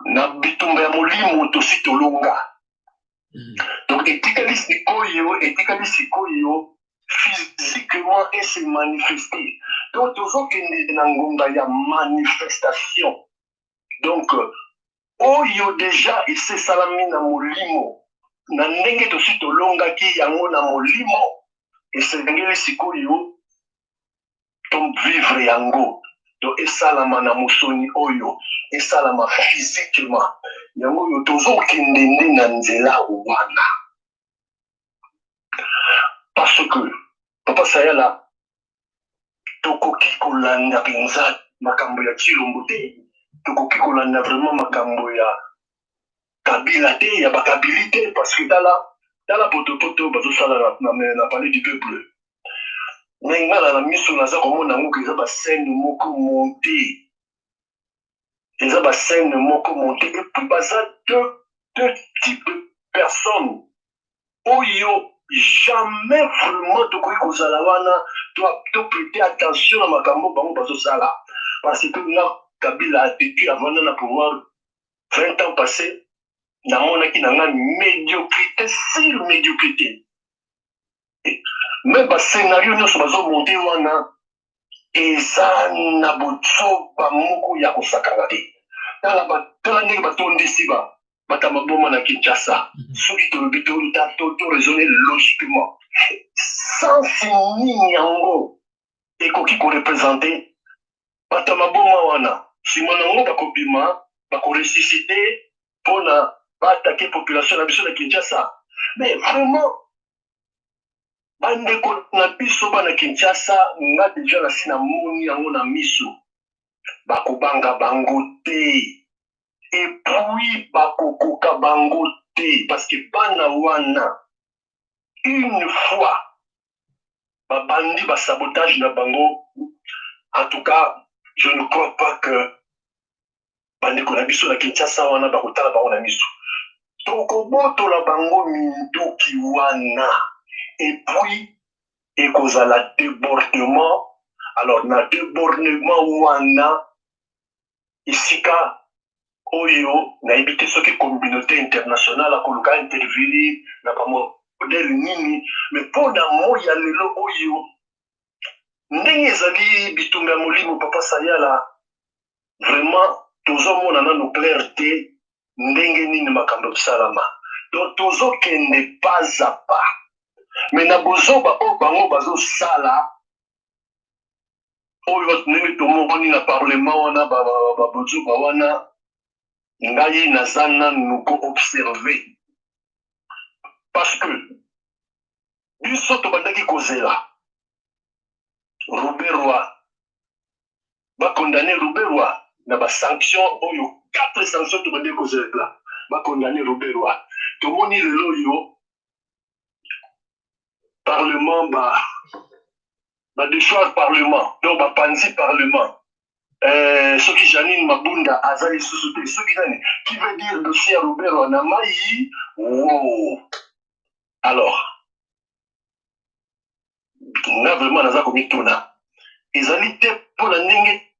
na bitumba ya molimo tosi tolonga. Donc etikali sikoyo physiquement ese manifester. Donc tozokende na ngonga ya manifestation. Donc oyo déjà esesalami na molimo, na ndenge tosi tolongaki yango na molimo, esengeli sikoyo tovivre yango to esalama na mosuni oyo, esalama physiquement. Yango oyo tozokende nde na nzela wana, parce que, papa Sayala, tokoki kolanda mpenza makambo ya Chilombo te, tokoki kolanda vraiment makambo ya Kabila te, ya bakabili te, parce que tala, tala potopoto bazosala na Palais du Peuple. Me nga na miso naza komona yango ke eza bascène moko monté, eza bascène moko monté. Et puis baza deux types de personnes oyo jamais vraiment tokoki kozala wana toprêter attention na makambo bango bazosala, parce que nga, Kabila, depuis avanda na pouvoir, 20 ans passé, namonaki na nga médiocrité sur médiocrité. Me bascénario nyonso bazomonter wana eza na botsoba moko ya kosakana te. Tala ndenge batondisi bato maboma na Kinshasa. Soki tolobi, toraisonner logiquement, sens nini yango ekoki koreprésenter bato maboma wana? Nsima nango bakobima, bakoressusciter mpona baattaquer population na biso na Kinshasa. Mais vraiment, bandeko na biso bana Kinshasa, nga déjà nasi namoni yango na miso, bakobanga bango te et puis bakokoka bango te, parce que bana wana, une fois babandi basabotage na bango, en tout cas je ne crois pas que bandeko na biso na Kinshasa wana bakotala bango na miso. Tokobotola bango minduki wana et puis ekozala débordement. Alors na débordement wana, esika oyo nayebi te soki communauté internationale akoluka intervenir na bamodèle nini, mais mpo na moi ya lelo oyo, ndenge ezali bitumba ya molimo, papa Sayala, vraiment tozomona nano clair te ndenge nini makambo ekosalama. Donc tozokende pas à pas, mais na bozoba oyo bango bazosala, oyo ndenge tomoni na parlement wana, babozoba wana, ngai naza nanu koobserver, parce que biso tobandaki kozela Ruberwa, bakondamner Ruberwa na basanction oyo, quatre sanctions. Tobandaki kozela bakondamner Ruberwa. Tomoni lelo oyo parlement ba badéchoir parlement, donc bapanzi parlement. Soki Janine Mabunda aza lisusu te, soki nani, qui veut dire dossier ya Ruberwa na mai wo. Alors nga vraiment naza komituna, ezali te mpo na ndenge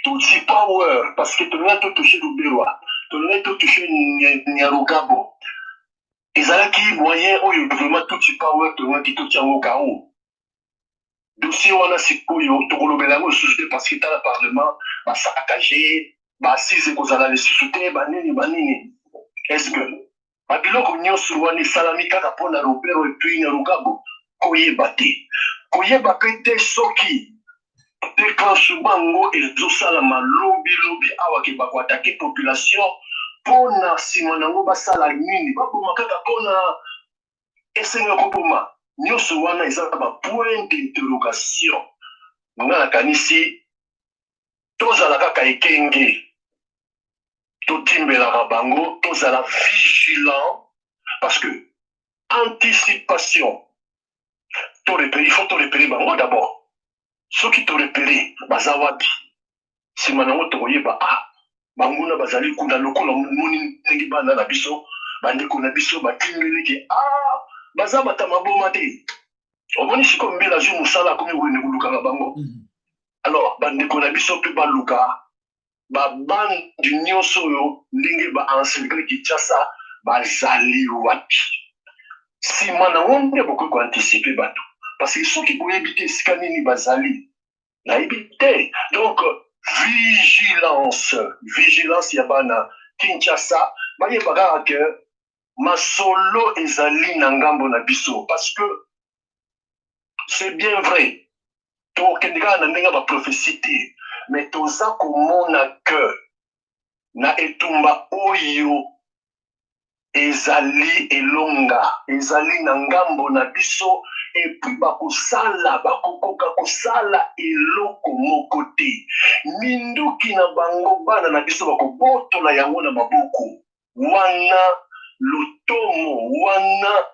Tutsi power, parce que tolingai totouche Ruberwa, tolingai totouche Nyarugabo, ezalaki moyen oyo vraiment Tutsi power tolingaki totia yango kao. Dossier wana sikoyo tokolobela yango lisusu te, parce que tala parlement basakage, baassise ekozala lisusu te, banini banini. Est ce que babiloko nyonso wana esalami kaka mpona Ruberwa et puis Nyarugabo? Koyeba te, koyeba mpe te soki déclenchement yango ezosalama lobilobi awa ke bakoattaquer population mpona nsima nango basala nini, baboma kaka mpona esenga koboma. Nyonso wana eza bapoint d'interrogation. Nga nakanisi tozala kaka ekenge, totimbelaka bango, tozala vigilant, parce que anticipation, torepérer, il faut torepérer bango d'abord. Soki torepérer baza wapi, nsima nango tokoyeba ah banguna bazali kuna. Lokola moni ndenge bana na biso, bandeko na biso batimbeliki, ah baza bata maboma te. Omoni sikoyo mbela azwi mosala, akomi kokende kolukaka bango. Alors bandeko na biso mpe baluka babandi nyonso oyo ndenge baencercle Kinshasa, bazali wapi. Nsima nango nde bokoki koanticiper bato, parce que soki boyebi te esika nini bazali, nayebi te. Donc vigilance, vigilance ya bana Kinshasa, bayeba kaka ke masolo ezali na ngambo na biso, parce que c'est bien vrai, tokende kaka na ndenge ya baprophétie te, mais toza komona ke na etumba oyo ezali elonga, ezali na ngambo na biso. Et puis bakosala, bakokoka kosala eloko moko te. Minduki na bango, bana na biso bakobotola yango na maboko wana. Lotomo wana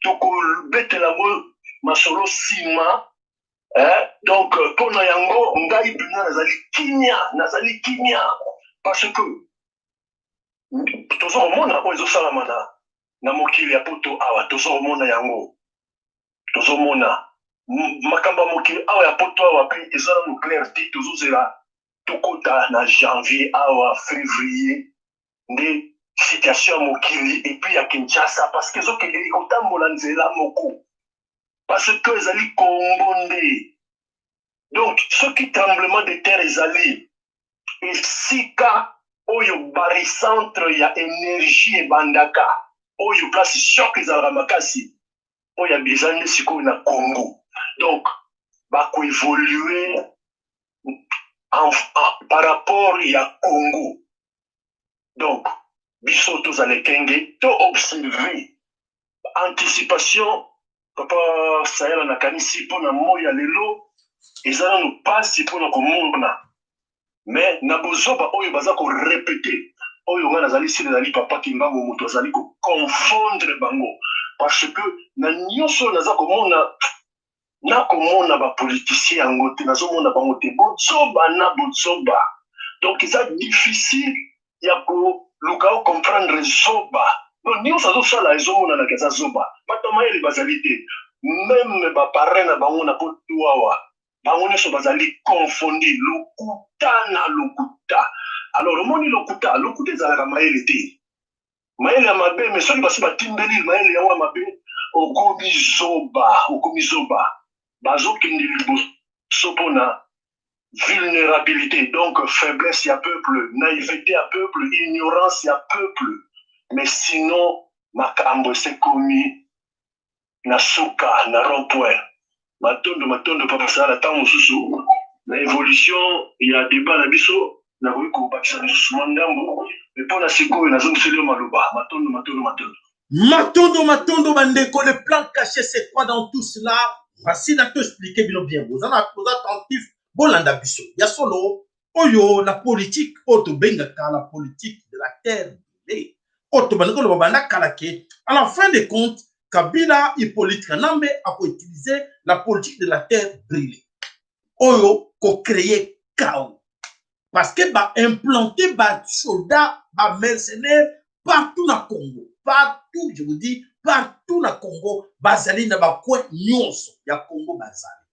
tokobetela yango masolo nsima, eh? Donc mpona yango ngai mpenza nazali kimia, nazali kimia, parce que toza komona oyo ezosalama na mokili ya poto awa. Toza komona yango, tozomona makambo ya mokili awa ya poto awa mpe eza nanu clair te. Tozozela tokota na janvier awa, février, nde situation ya mokili et puis ya Kinshasa, parce que ezokende ekotambola nzela moko, parce que ezali Congo nde. Donc soki tremblement de terre ezali esika oyo barycentre ya énergie ebandaka, oyo place choc ezalaka makasi, oyo eza nde sikoyo na Congo. Donc bakoévolue par rapport ya Congo. Donc biso tozala ekenge, to observe anticipation. Papa Sayala, nakanisi mpona moi ya lelo eza nano mpasi mpona komona, mais na bozoba oyo baza korépéter, oyo ngai nazali sili, ezali papa Kimbangu moto azali koconfondre bango, parce que na nyonso oyo naza komona, nakomona bapoliticien yango te, nazomona bango te, bozoba na bozoba. Donc eza difficile ya koluka ocomprendre zoba. Donc nyonso azosala ezomonanaka eza zoba. Bato mayele bazali te, même baparrain na bango na poto awa, bango nyonso bazali confondu, lokuta na lokuta. Alors omoni lokuta, lokuta ezalaka mayele te, mayele ya mabe. Mais soki basi batimbeli mayele yango ya mabe, okomi zoba, okomi zoba. Bazokende liboso mpona vulnérabilité, donc faiblesse ya peuple, naïveté ya peuple, ignorance ya peuple. Mais sinon makambo esekomi na suka na rond point. Matondo, matondo, papa Sala. Ntango mosusu na évolution ya débat na biso nakoki kobakisa lisusu mwa ndambo, me mpo na sikoyo nazongiseli yo maloba. Matondo, matondo, matondo. Matondo, matondo, bandeko. Le plan caché, c'est quoi dans tout cela? Voici na to expliquer bino bien. Boza na boza attentif, bolanda biso. Ya solo oyo la politique oyo tobengaka la politique de la terre brûlée, oyo tobandi koloba banda kala ke à la fin des comptes Kabila Hippolyte Kanambe akoutiliser la politique de la terre brûlée. Oyo ko créer chaos. Parce que ba implanter ba soldats, ba mercenaires partout na Congo. Partout, je vous dis, partout na Congo, bazali na ba coin nyonso ya Congo bazali.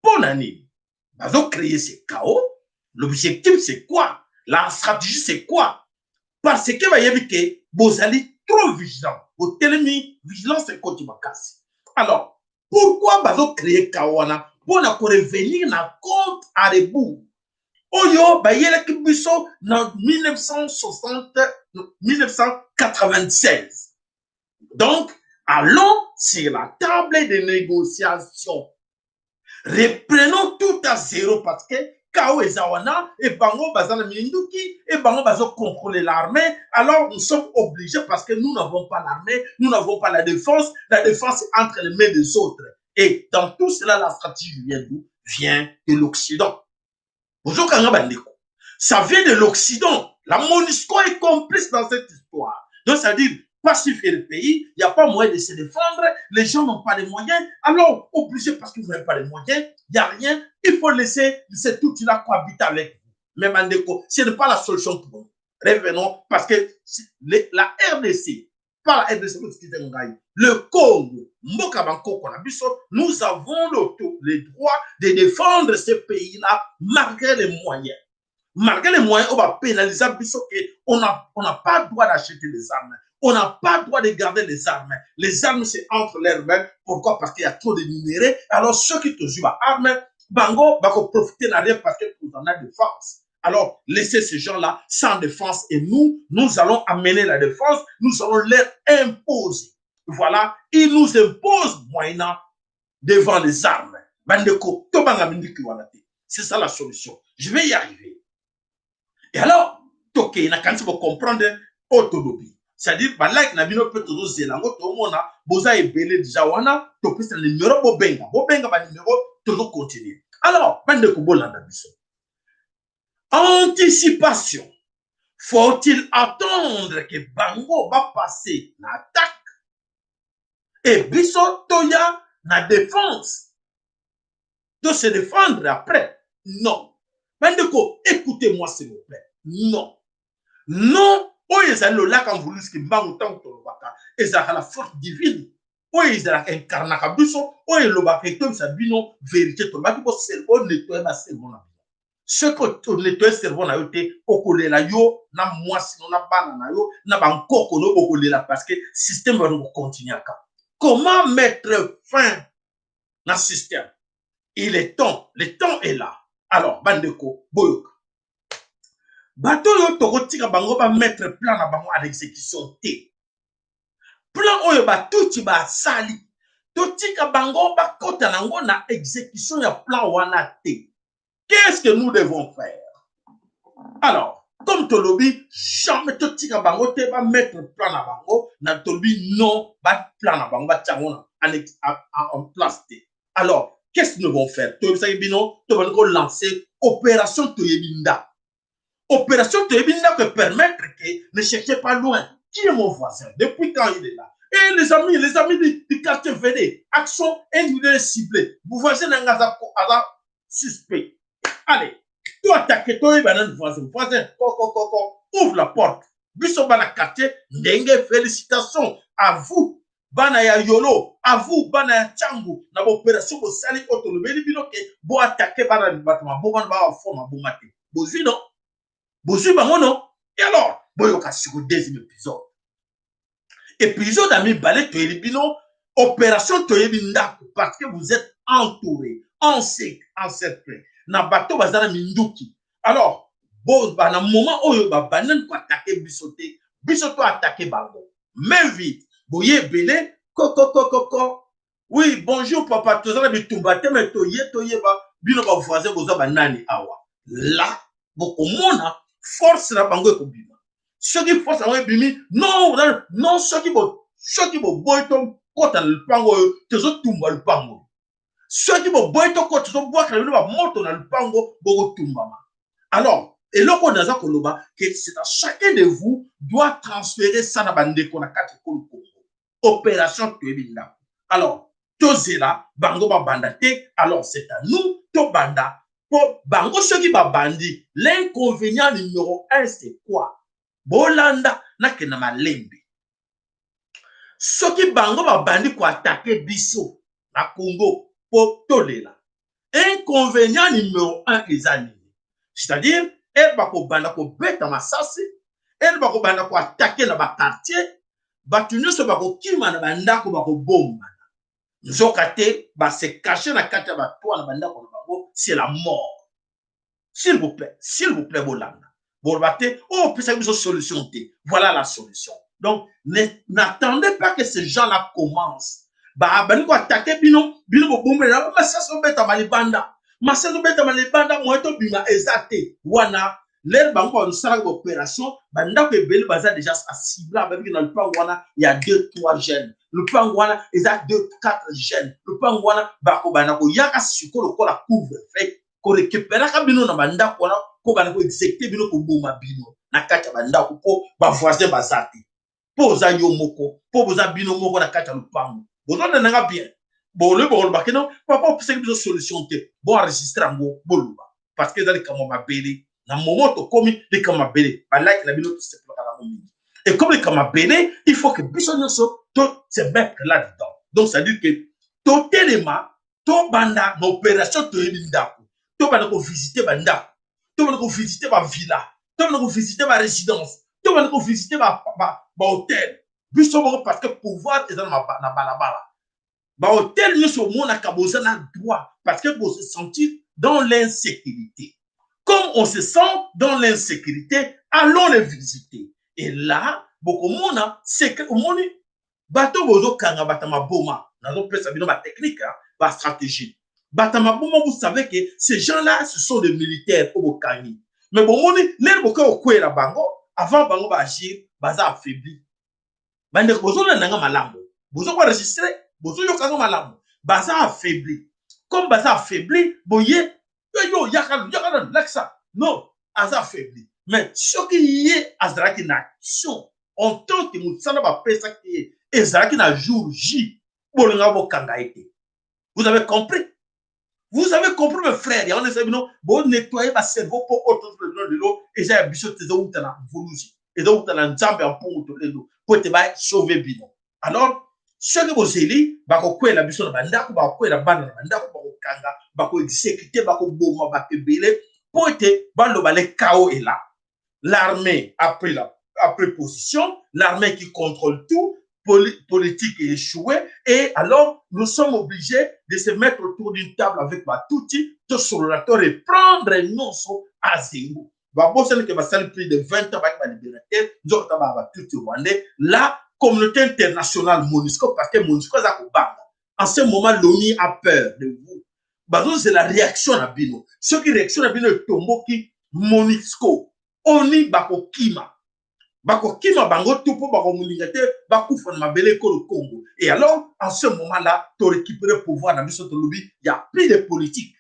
Mpo na nini bazo créer ce chaos? L'objectif, c'est quoi? La stratégie, c'est quoi? Parce que bayebi ke bozali trop vigilant, botelemi, vigilance ekoti makasi. Alors pourquoi bazo créer chaos wana? Mpo na korevenir na compte à rebours oyo bayelaki biso na 1960, 1996. Donc allons sur la table de négociation, reprenons tout à zéro, parce que chaos eza wana e bango baza na minduki e bango bazocontrôler l'armée. Alors nous sommes obligés, parce que nous n'avons pas l'armée, nous n'avons pas la défense. La défense est entre les mains des autres. Et dans tout cela, la stratégie vient d'où? Vient de l'Occident. Bozokanga, bandeko, ça vient de l'Occident. La MONUSCO est complice dans cette histoire. Donc ça veut dire pacifier le pays, il n'y a pas moyen de se défendre, les gens n'ont pas les moyens, alors obligé, parce que vous n'avez pas les moyens, il n'y a rien, il faut laisser ces tout là cohabiter avec vous. Mais bandeko, ce n'est pas la solution pour nous. Revenons, parce que la RDC, pas la RDC, le Congo, mboka bankoko na biso, nous avons le droit de défendre ce pays-là malgré les moyens. Malgré les moyens, on va pénaliser biso que on n'a pas le droit d'acheter des armes. On n'a pas le droit de garder les armes. Les armes, c'est entre leurs mains. Pourquoi? Parce qu'il y a trop de minéraux. Alors, ceux qui te jouent à armes, bango, va profiter de parce que vous en avez défense. Alors, laissez ces gens-là sans défense et nous, nous allons amener la défense, nous allons leur imposer. Voilà, ils nous imposent moyennant devant les armes. Bandeko, tobanga minduki wana te. C'est ça la solution. Je vais y arriver. Et alors, toke nakanisi bocomprendre oyo tolobi, c'est-à-dire balike na bino mpe tozozela yango, tomona boza ebele déjà wana. Topesa numéro, bobenga, bobenga banumero, tozocontinue. Alors bandeko, bolanda biso. Anticipation: faut-il attendre que bango bapasse na attaque et biso toya na défense, to se défendre après? Non, bandeko, écoutez-moi s'il vous plaît. Non, non. Oyo ezali lolaka mvuluski mbangu. Ntango tolobaka, ezalaka la force divine oyo ezalaka incarnaka biso, oyo elobaka, etobisa bino vérité. Tolobaki bonettoyer bacerveau na bino. Soki onettoyer cerveau na yo te, okolela, yo na mwasi no na bana na yo na bankoko no, bokolela, parce que système bano kocontinuaka. Comment mettre fin na système? Il est temps, le temps est là. Alors bandeko, boyoka, bato oyo tokotika bango bamettre plan na bango à l'exécution te. Plan oyo batuti basali, totika bango bakɔta nango na exécution ya plan wana te. Qu'est-ce que nous devons faire? Alors, comme tolobi, jamais totika bango te bamettre plan na bango na, tolobi non, baplan na bango batia yango en place te. Alors qu'est-ce que nous devons faire? Toyebisaki bino, tobandi kolancer opération Toyebi Ndako. Opération Toyebi Ndako permettre que ne cherchez pas loin. Qui est mon voisin? Depuis quand il est là? Et les amis, les amis du quartier, venez. Action individuelle ciblée. Voisin na nga aza suspect. Allez, to attaquer, toyeba nani voisin. Voisin, koko koko, ouvre la porte. Biso bana quartier, ndenge félicitations à vous bana ya Yolo, à vous bana ya Tshangu, na baopération bosali oyo tolobeli bino ke boattaquer bana bato maboma, bafo maboma te. Bozwi no, bozwi bango no. Et alors boyoka siko deuxième épisode, épisode ya mibale. Toyebi bino opération Toyebi Ndako, parce que vous êtes entouré, encerclé na bato baza na minduki. Alors bo na moment oyo babandani koattaquer biso te, biso to attaquer bango. Mais vite, boye ebele, kokokokoko. Oui, bonjour papa, toza na bitumba te, me toye toyeba bino bavoisin boza banani awa. La bokomona force na bango ekobima. Soki force yango ebimi, non non, soki boboyi tokɔta na lupango oyo, tozotumba lupango oyo. Soki boboyi tokɔta, tozobwakela bino bamoto na lupango, bokotumbama. Alors eloko oyo naza koloba ke c'est à chacun de vous doit transférer ça na bandeko na kati ekolo Kongo. Opération Toyebi Ndako. Alors tozela bango babanda te. Alors c'est à nous tobanda. Mpo bango soki babandi, l'inconvénient numéro 1, c'est quoi? Bolanda, nakenda malembe. Soki bango babandi koattaquer biso na Congo mpo tolela, inconvénient numéro 1 eza nini? C'est-à-dire ere bakobanda kobeta masasi, ere bakobanda koattaquer na baquartier, bato nyonso bakokima na bandako, bakobombana. Nzoka te, base cacher na kati ya batoit na bandako na bango. C'est la mort. S'il vous plaît, s'il vous plaît, bolanda. Boloba te oyo opesaki biso solution te. Voilà la solution. Donc n'attendez pas que ces gens-là commencent, babandi koattaquer bino. Bino bobombela, masasi obetama libanda, masasi obetama libanda, moye tobima eza te. Wana l'heure bango bazosalaka baopération, bandako ebele baza déjà acibla. Babiki na lupango wana ya 2 3 jeunes, lupango wana eza 2 4 jeunes, lupango wana bakobanda koyaka sikoyo lokola couvre-feu, korécupéraka bino na bandako wana, kobanda koexécuter bino, koboma bino na kati ya bandako, mpo bavoisin baza te, mpo oza yo moko, mpo boza bino moko na kati ya lupango. Bozondenanga bien? Bolobi, bokolobaki no papa opesaki biso solution te. Boenregistrer yango, boloba, parce que eza likambo mabele. Na momo tokomi likambo mabele, balaki na bino, tosepelaka nango mingi. Et comme likambo mabele, il faut que biso nyonso to se mettre là dedans. Donc c'est à dire que totelema, tobanda na opération. Toyebi ndako, tobanda kovisiter bandako, tobanda kovisiter bavilla, tobanda kovisiter barésidence, tobanda kovisiter bahotel biso moko, parce que pouvoir eza na balabala. Bahotel nyonso omonaka, boza na droit, parce que bose sentir dans l'insécurité. Comme on se sent dans l'insécurité, allons les visiter. Et là bokomona secret. Omoni bato bozokanga, bato maboma, nazopesa bino batechnique, bastratégie. Bato maboma, vous savez que ces gens-là, ce sont des militaires oyo bokangi. Mais bomoni ndenge bokoki kokwela bango avant bango baagir, baza affaibli. Bandeko, bozolandanga malamu? Bozokoenregistrer? Bozoyokanga malamu? Baza affaibli. Comme baza affaibli, boye yo yaka, yaka na lakisa non, aza affaibli. Mais soki ye azalaki na action en tant que mosala bapesaki ye ezalaki na jour J, bolinga bokanga ye te. Vous avez compris? Vous avez compris, mes frères? Yango nesa bino bonettoyer bacerveau, mpo oyo tozala bino lelo eza ya biso te, ezowuta na volusi, ezowuta na Nzambe ya mpungu tolelo, mpo ete basauver bino. Alors soki bozeli, bakokwela biso na bandako, bakokwela bana na bandako, bakokanga, bakoexécuter, bakoboma bato ebele, mpo ete baloba le chaos est là, l'armée a pris position, l'armée qui contrôle tout, politique est échouée, et alors nous sommes obligés de se mettre autour d'une table avec Batutsi, tosolola, to reprendre nyonso à zéro. Babosani ke basali plus de 20 ans baki balibérateur, nzoka ta Batutsi rwandais. La communauté internationale, MONUSCO, parce que MONUSCO aza kobanga en ce moment. L'ONU a peur de vous, bazozela réaction na bino. Soki réaction na bino etomboki, MONUSCO, ONU bakokima, bakokima bango tu, mpo bakomolinga te bakufa na mabele ekolo Congo. Et alors en ce moment là torécupérer pouvoir na biso. Tolobi ya plus de politique,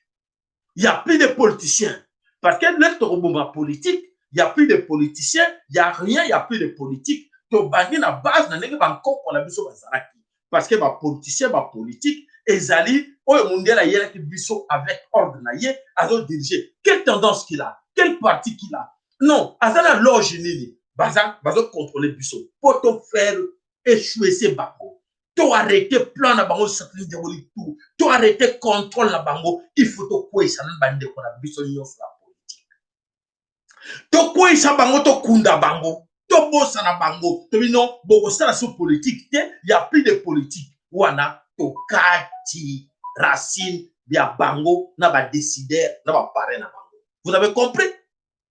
ya plus de politiciens, parce que lelo tokoboma politique, ya plus de politiciens, ya rien, ya plus de politique. Tobandi na base na ndenge bankoko na biso bazalaki, parce que bapoliticien, bapolitique ezali oyo mondele ayelaki biso avec ordre na ye. Azodirige quelle tendance qu'il a, quel parti qu'il a? Non, aza na loge nini? Baza bazocontrôle biso mpo tofaire échouer se bango, to arrêter plan na bango satellite diabolique, tout to arrêter contrôle na bango. Il faut tokweyisa nani? Bandeko na biso nyonso ya politique, tokweyisa bango, tokunda bango, tobosana bango. Tobino bokosala so politique te, ya plus de politique. Wana tokati racine ya bango na badécideur na baparrain na bango. Vous avez compris?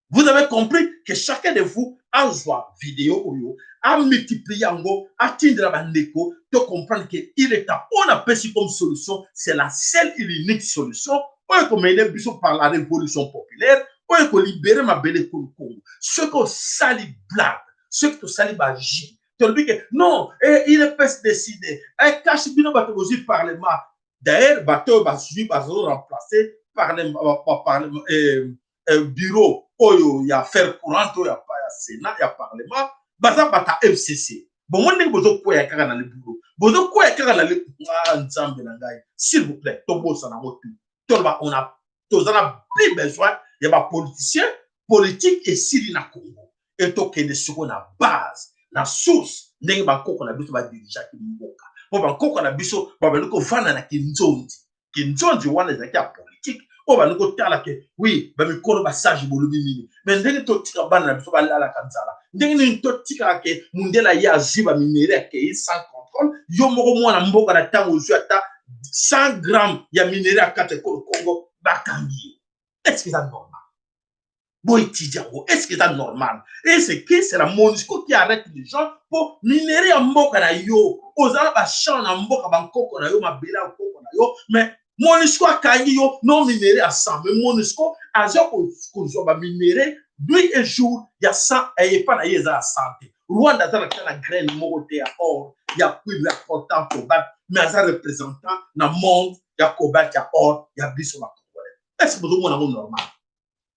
Vous avez compris que chacun de vous azwa vidéo oyo, amultiplie yango, atindela bandeko, to comprendre que il est temps. Oyo napesi comme solution, c'est la seule et l'unique solution oyo ekomene biso par la révolution populaire, oyo ekolibérer mabele ekolo Kongo. Soki osali blague, soki tosali baji, tolobi ke non, il peut décider cache bino bato bozwi parlement. D'ailleurs bato oyo bazwi, bazo remplacer parlement, bureau oyo ya affaire courante oyo ya Sénat, ya parlement, baza bata FCC. Bomoni ndenge bozokweya kaka na libulu, bozokweya kaka na Nzambe na ngai. S'il vous plaît, tobosana yango tu, toloba on a Toza na plus besoin ya ba politiciens. Politique esili na Congo e tokende sikoyo na base, na source, ndenge bankoko na biso badirigeaki mboka. Mpo bankoko na biso babandi kovanda na kinzonzi. Kinzonzi wana ezalaki ya politique oyo bandi kotala ke oui, bamikolo basage bolobi nini, mais ndenge totika bana na biso balalaka nzala, ndenge nini totikaka ke mundele aye azwi baminerais, akei sans contrôle? Yo moko mwana mboka, na ntango ozwi ata 100 gramme ya minerais ya kati ekolo Congo, bakangi yo. Est ce que eza normal? Boétudier yango. Est ce que eza normal? Et c'est que c'est la MONUSCO qui arrête les gens mpo minerais ya mboka na yo. Oza na bachamp na mboka bankoko na yo, mabele ya nkoko na yo, mais MONUSCO akangi yo no minerais ya 100. Mais MONUSCO aza kozwa baminerais nuit et jour ya 100 epa na ye, eza ya 100 te. Rwanda aza na tia na graine moko te ya or, ya cuivre, ya coltan, cobalt, mais aza représentant na monde ya cobalt, ya or ya biso bacongolais. Est ce que bozomona yango normal?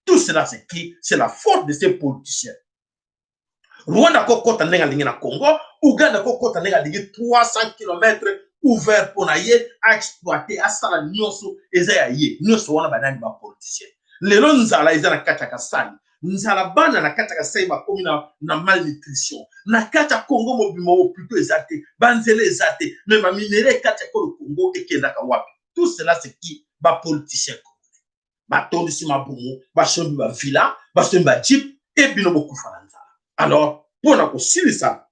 Tout cela, c'est qui? C'est la faute de ces politiciens. Rwanda kokota ndenge alingi na Congo, Uganda kokota ndenge alingi, 300 km ouvert mpo na ye aexploite, asala nyonso eza ya ye. Nyonso wana banani? Bapoliticien. Lelo nzala eza na kati ya Kasai, nzala, bana na kati ya Kasai bakomi na malnutrition. Na kati ya Congo mobima, hôpitaux eza te, banzela eza te, mais baminerais kati ya kolo Congo ekendaka wapi? Tout cela, c'est qui? Bapoliticien congolais batondisi mabumu, basombi bavilla, basombi bajeep, e bino bokufa na nzala. Alors mpona kosilisa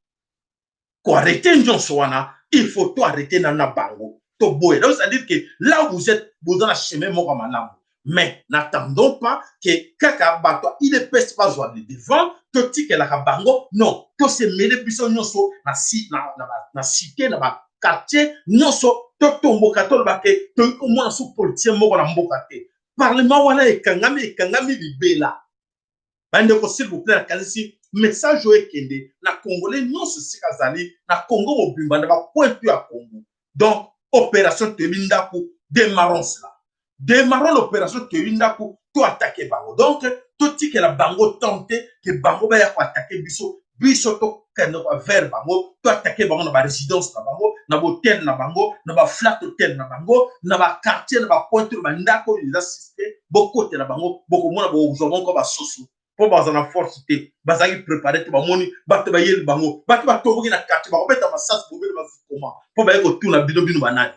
koarrêter nyonso wana, il faut to arrêter nano na bango, toboya. Donc c'est à dire que là où vous êtes, boza na chemin moko malamu, mais n'attendons pas que kaka bato UDPS bazwa le devant, totikelaka bango. Non, tosemele biso nyonso na, si, na, na, na cité, na baquartier nyonso, totomboka, toloba ke toyi komona so politicien moko na mboka te. Parlement wana ekangami, ekangami libela. Bandeko, s'il vous plaît, nakanisi message oyo ekende na Congolais nyonso esika azali na Congo mobimba, na bapointe ya Congo. Donc opération Toyebi Ndako, démarrons cela, démarrons l'opération Toyebi Ndako, toattaquer bango. Donc totikela bango temps te ke bango baya koattaquer biso. Biso tokende vers bango, toattaquer bango na barésidence na bango, na bahôtel na bango, na baflat hôtel na bango, na baquartier, na bapointe, na bandako oyo eza suspect. Bokotela bango, bokomona, bokozwa bango basoso, mpo baza na force te, bazalaki préparé te. Bamoni bato bayeli bango, bato batomboki na quartier, bakobeta masasi. Bobeta masasi koma mpo baye kotuna bino, bino banani?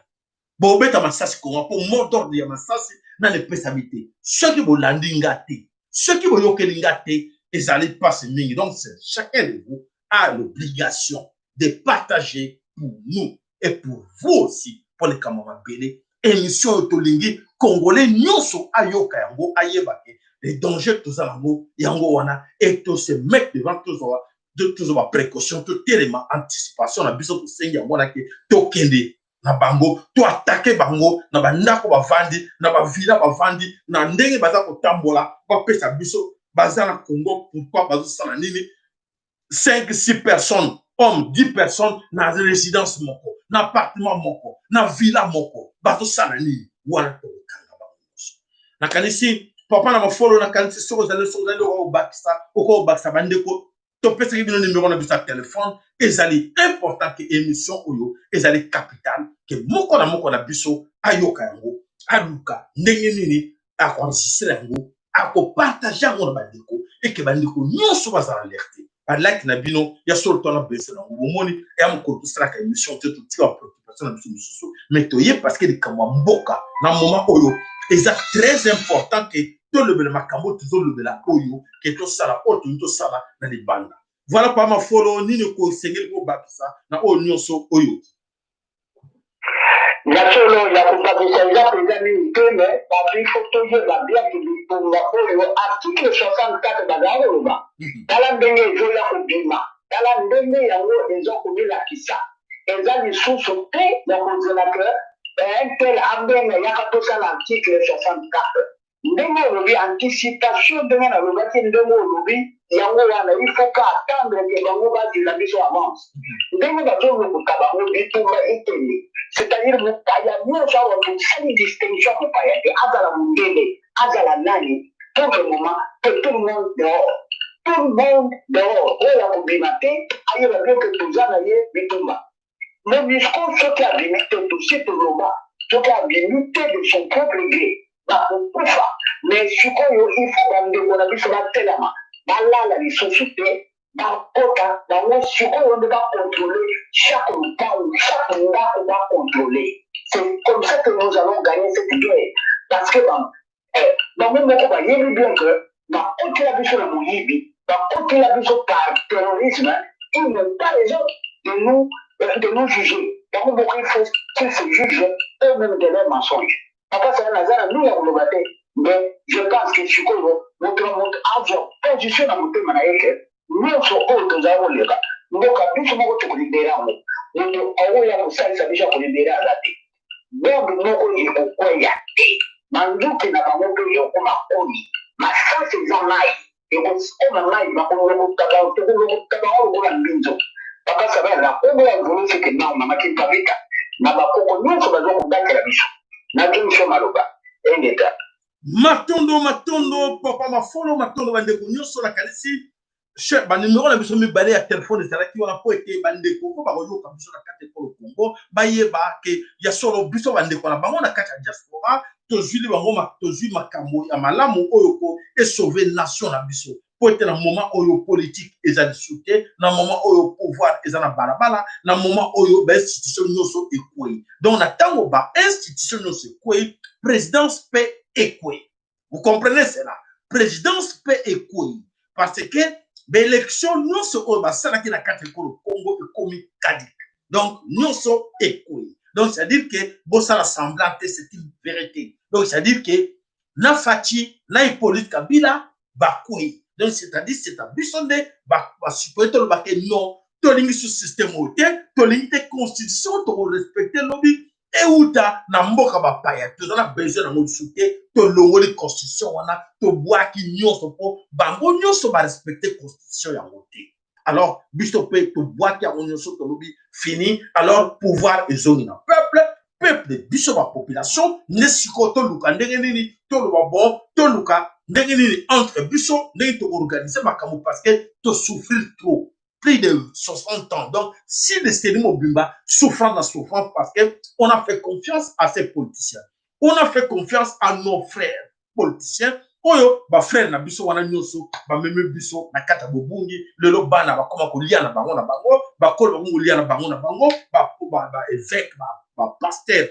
Bobeta masasi koma mpo mot d'ordre ya masasi nani epesami te? Soki bolandi nga te, soki boyokeli nga te, ezali mpasi mingi. Donc chacun de vous a l'obligation de partager pour nous et pour vous aussi, mpo likambo mabele. Émission oyo, tolingi Congolais nyonso ayoka yango, ayeba ke les dangers toza yango, yango wana, et tose mettre devant, tozwa baprécaution, totelema, anticipation na biso. Tosengi yango wana ke tokende na bango, toattaquer bango na bandako bavandi, na bavilla bavandi, na ndenge baza kotambola. Bapesa biso, baza na Congo pourquoi? Bazosala nini? 5, 6 personnes, hommes, 10 personnes na résidence moko, na appartement moko, na villa moko, bazosala nini wana? Tokokanga bango nyonso. Nakanisi papa na mafolo, nakanisi soki ozali okobakisa, okobakisa. Bandeko, topesaki bino nimero na biso ya telefone. Ezali important ke émission oyo ezali capital, ke moko na moko na biso ayoka yango, aluka ndenge nini akoenregistrer yango, akopartager yango na bandeko, eke bandeko nyonso bazala alerte. Balike na bino ya solo, twana besoin yango. Bomoni ya mokolo tosalaka émission te, totika bapréoccupation na biso mosusu, mais toye parce que likambo ya mboka na moment oyo eza très important ke tolobela makambo tozolobela oyo, ke tosala oyo tolingi tosala na libanda. Voilà, pa Mafolo, nini kosengeli kobakisa na oyo nyonso oyo? Na solo ya kobakisa eza mpenza mingi te, mais bato, il faut toyeba bien ke bitumba oyo article 64 bazala koloba, tala ndenge ezoya kobima, tala ndenge yango eza komilakisa. Eza lisusu te ya kozela ke un tel abenga yaka tosala article 64. Ndenge olobi anticipation, ndenge nalobaki, ndenge olobi yango wana, il faut pas attendre ke bango bazela biso avance. Ndenge bazolukuta bango, bitumba ekende, c'est-à-dire mopaya nyonso awa, tosali distinction mopaya te, azala mondele, azala nani, pour le moment que tout le monde dehors, tout le monde dehors. Oyo akobima te, ayeba bien ke toza na ye bitumba. MONUSCO soki abimi te, tosi toloba, soki abimi te de son propre gré. Bakokufa. Mais sikoyo il faut bandeko na biso batelama, balala lisusu te, bakota bango sikoyo nde bacontrôle chaque lupangu, chaque ndako bacontrôle. C'est comme ça que nous allons gagner cette guerre, parce que bango moko bayebi bien que bakotela biso na moyibi, bakotela biso par terrorisme. Ils n'ont pas raison de nous juger. Bango moko, il faut qu'ils se jugent eux-mêmes de leurs mensonges. Papa, sala naza na nini ya koloba te, mais je pense que sikoyo moto na moto azwa position na motema na ye ke nyonso oyo tozala koleka, mboka biso moko tokolibérer yango. Moto aoya kosalisa biso ya kolibérer aza te. Bombe moko ekokweya te, manduki na bango mpe ekokoma koni, masasi eza mai, ekokoma mai, bakolokota bango lokola mbinzo. Papa Sabel, na kombo ya Mvuluzi Kimbangu, Mama Kimpavita na bakoko nyonso baza kobatela biso, nazongiso maloba. Engeta. Matondo, matondo, papa Mafolo, matondo bandeko nyonso. Nakanisi banumero na biso mibale ya telefone ezalaki wana mpo ete bandeko mpo bakoyoka biso na kati ekolo Congo bayeba ke ya solo biso bandeko na bango na kati ya diaspora tozwili bango, tozwi makambo ya malamu oyo ko esauver nation na biso, mpo ete na moment oyo politique eza lisusu te, na moment oyo pouvoir eza na balabala, na moment oyo bainstitution nyonso ekwei. Donc na ntango bainstitution nyonso ekwei, présidence mpe ekwei, vous comprenez cela? Présidence mpe ekwei parce que baélection nyonso oyo basalaki na kati ekolo Congo ekomi caduc. Donc nyonso ekwei. Donc c'est à dire que bosala semblant te, c'est une vérité. Donc c'est à dire que na Fatshi na Hippolyte Kabila bakwei. Donc c'est à dire c'est à biso nde basupporter, toloba ke non, tolingi su système oyo te, tolingi te constitution tokorespecter lobi euta na mboka bapaya, toza na besoin nango lisusu te. Tolongoli constitution wana, tobwaki nyonso mpo bango nyonso barespecter constitution yango te. Alors biso mpe tobwaki yango nyonso, tolobi fini. Alors pouvoir ezongi na peuple. Peuple, biso bapopulation nde sikoyo toluka ndenge nini toloba bon, toluka ndenge nini entre biso, ndenge tokoorganiser makambo, parce que tosouffrir trop, plus de 60 ans. Donc, si décennie mobimba souffrant na souffrant parce que on a fait confiance à ces politiciens, on a fait confiance à nos frères politiciens oyo bafrère na biso wana nyonso bamemi biso na kati ya bobungi. Lelo bana bakoma kolia na bango na bango, bakolo bakomi kolia na bango na bango, baévêque, bapasteur,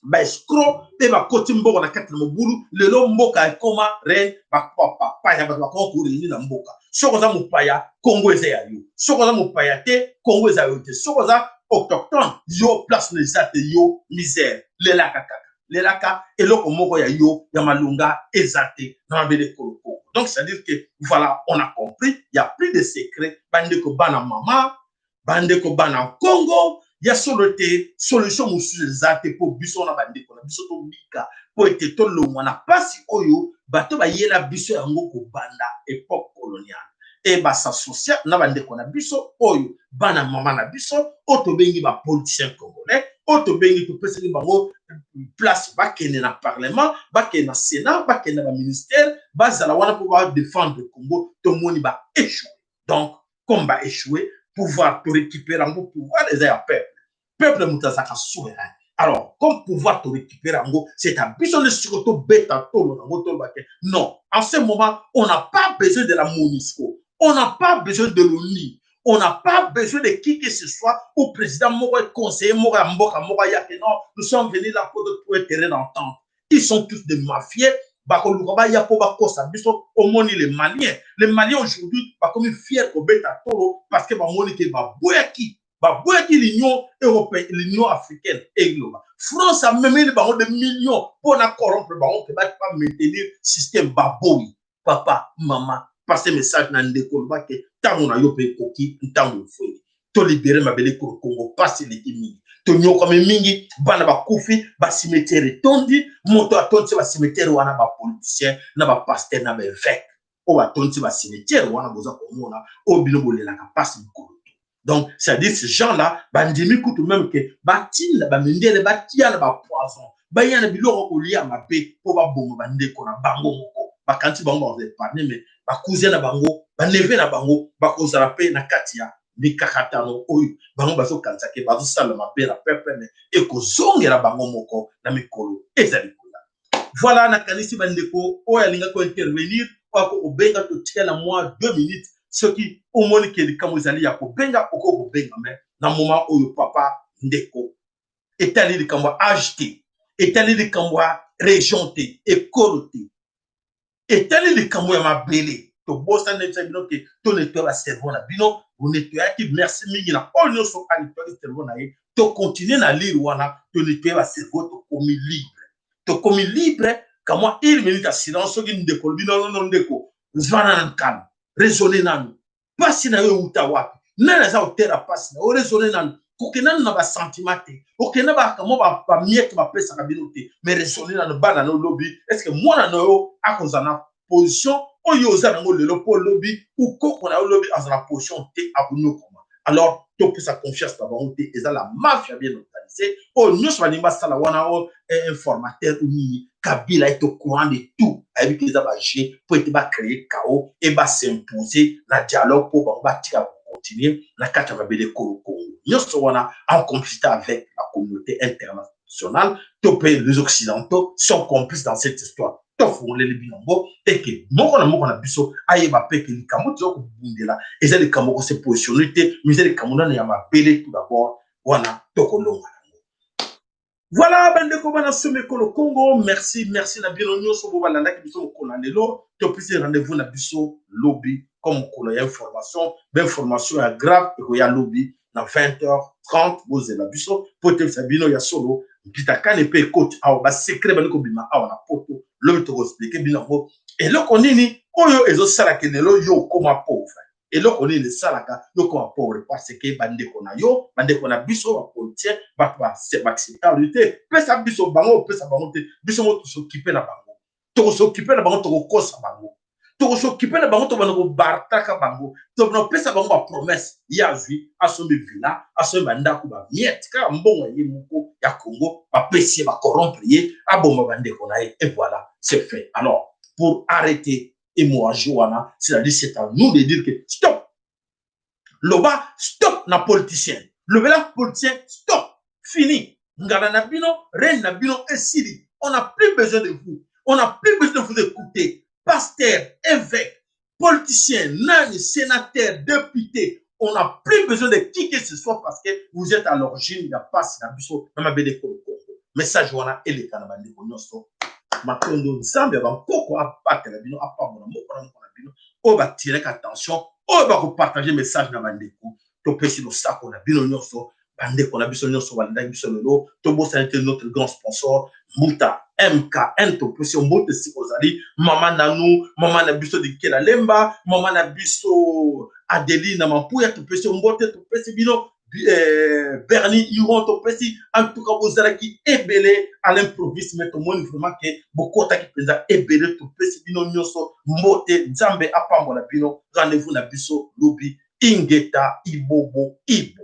baescroc mpe bakoti mboka na kati na mobulu. Lelo mboka ekoma reine bapaya, bato bakoma korégner na mboka. Soki oza mopaya, Kongo eza ya yo. Soki oza mopaya te, Kongo eza yo te. Soki oza autochtone, yo place na eza te, yo misère, lelaka kaka, lelaka, eloko moko ya yo ya malonga eza te na mabele ekolo Kongo. Donc c'est à dire que voilà, on a compris, il y a plus de secret. Bandeko bana mama, bandeko bana Congo, ya solo te, solution mosusu eza te mpo biso na bandeko na biso tobika, mpo ete tolongwa na mpasi oyo bato bayela biso yango kobanda époque coloniale e bas'associer na bandeko na biso oyo bana mama na biso oyo tobengi bapoliticien congolais, oyo tobengi, topesaki bango place bakende na parlement, bakende na sénat, bakende na baministère, bazala wana mpo badéfendre Congo. Tomoni baéchoué. Donc comme baéchoué, pouvoir torécupérer yango. Pouvoir eza ya peuple, peuple moto azalaka souverain. Alors comme pouvoir torécupérer yango, c'est à biso nde sikoyo tobeta tolo nango, toloba ke non, en ce moment on n'a pas besoin de la MONUSCO, on n'a pas besoin de l'ONU, on n'a pas besoin de qui que ce soit ou président moko, conseiller moko ya mboka moko ayake. Non, nous sommes venus là pour trouver terrain d'entente. Ils sont tous des mafieux, bakoluka baya mpo bakosa biso. Omoni les Maliens, les Maliens aujourd'hui bakomi fier kobeta tolo parce que bamoni ke baboyaki l'Union européenne, l'Union africaine eloba. France amemeli bango de millions mpona corrompre bango ke bati ba maintenir système. Baboyi. Papa, mama, passe message na ndeko, loba ke ntango na yo mpe ekoki, ntango efweni tolibérer mabele ekolo Kongo. Pasi eleki mingi, tonyokwami mingi, bana bakufi, bacimetière etondi. Moto atondisi bacimetière wana, bapoliticien na bapasteur na baévêque oyo batondisi bacimetière wana, boza komona oyo bino bolelaka mpasi mikolo. Donc c'est-à-dire ces gens là bandimi kutu même ke batinda bamindele batia na bapoison, baya na biloko kolia mabe mpo baboma bandeko na bango moko. Bakanisi bango bakoza épargne, mais bacousin na bango, baneveux na bango bakozala mpe na kati ya mikakatano oyo bango bazokanisa ke bazosala mabe na peuple, mais ekozongela bango moko na mikolo ezali koya. Voilà, nakanisi bandeko oyo alingaki kointervenir, oyo akokobenga, totika na mwa 2 minutes. Soki omoni ke likambo ezali ya kobenga, okoki kobenga. Mais na moment oyo, papa, ndeko, etali likambo ya age te, etali likambo ya région te, ekolo te, etali likambo ya mabele. Tobosani nayebisa bino ke tonettoyer bacerveau na bino. Bonettoyaki, merci mingi na oyo nyonso anettoyaki cerveau na ye. Tocontinuer na lire wana, tonettoyer bacerveau, tokomi libre, tokomi libre. Kamwa une minute ya silence. Soki ndeko lobi nonono, ndeko, zvana na nkano, raisonne nanu. Mpasi na yo euta wapi? Nani aza kotela mpasi na yo? Raisonne nanu. Kokende nanu na basentiment te, okende bakamwa bamiettes bapesaka bino te, mais raisonne nanu. Bana na olobi, est ce que mwana na yo akozala na position oyo oza nango lelo? Mpo olobi ukoko na yo lobi aza na position te, akonyokoma. Alors topesa confiance na bango te. Eza la mafia bien organisée oyo nyonso balingi basala wana. O informateur ou nini, Kabila est au courant de tout. Ayebi ke eza bajeu mpo ete bacréer chaos e bas'imposer na dialogue, mpo bango batika kocontinuer na kati ya mabele ekolo Congo. Nyonso wana en complicité avec la communauté internationale to mpe les Occidentaux sont complices dans cette histoire. Tofungoleli bino yango eke moko na moko na biso ayeba mpe ke likambo toza kobundela eza likambo kose positionner te, mais eza likambo nano ya mabele tout d'abord. Wana tokolonga yango. Voilà, bandeko bana somi ekolo Congo, merci, merci na bino nyonso bo balandaki biso mokolo na lelo. Topesi rendez-vous na biso lobi comme mokolo ya information. Bainformation ya grave ekoya lobi na 20h30. Bozela biso mpo tebisa bino ya solo. Mpitakani mpe ekoti awa, basecret bali kobima awa na Poto. Lobi tokoexpliquer bino yango, eloko nini oyo ezosalaka lelo yo okóma pauvre, eloko nini esalaka yo okóma pauvre, parce que bandeko na yo, bandeko na biso bapoliticien, bato baacceptable te. Pesa biso bango, opesa bango te, biso mo tos'occuper na bango, tokos'occuper na bango, tokokosa bango, tokos'occuper na bango, tobanda kobartaka bango, tobanda kopesa bango bapromesse. Ye azwi, asombi villa, asombi bandako, bamiettes, kaka mbongo ya ye moko ya Congo bapesi ye, bacorrompre ye, aboma bandeko na ye, et voilà, c'est fait. Alors, pour arrêter hémorragie wana, c'est-à-dire c'est à nous de dire que stop. Loba stop na politicien, lobela politicien stop, fini. Ngala na bino, reine na bino esili. On n'a plus besoin de vous, on n'a plus besoin de vous écouter. Pasteur, évêque, politicien, nani, sénateur, député, on n'a plus besoin de qui que ce soit, parce que vous êtes à l'origine ya pasi na biso na mabele ekolo Congo. Message wana eleka na bandeko nyonso. Matondo. Nzambe ya bankoko abatela bino, apambola moko na moko na bino oyo batiraka attention, oyo bakopartager message na bandeko. Topesi losako na bino nyonso, bandeko na biso nyonso balandaki biso lelo. Tobosani te notre grand sponsor, Mbuta MKN. Topesi yo mbote esika ozali, mama nanu, mama na biso Dikela Lemba, mama na biso Adeline Mampuya, topesi yo mbote. Topesi bino Bernie Iron, topesi. En tout cas, bozalaki ebele à l'improviste, mais tomoni vraiment ke bokotaki mpenza ebele. Topesi bino nyonso mbote, Nzambe apambola bino. Rendez-vous na biso lobi. Ingeta, ibobo, ibo.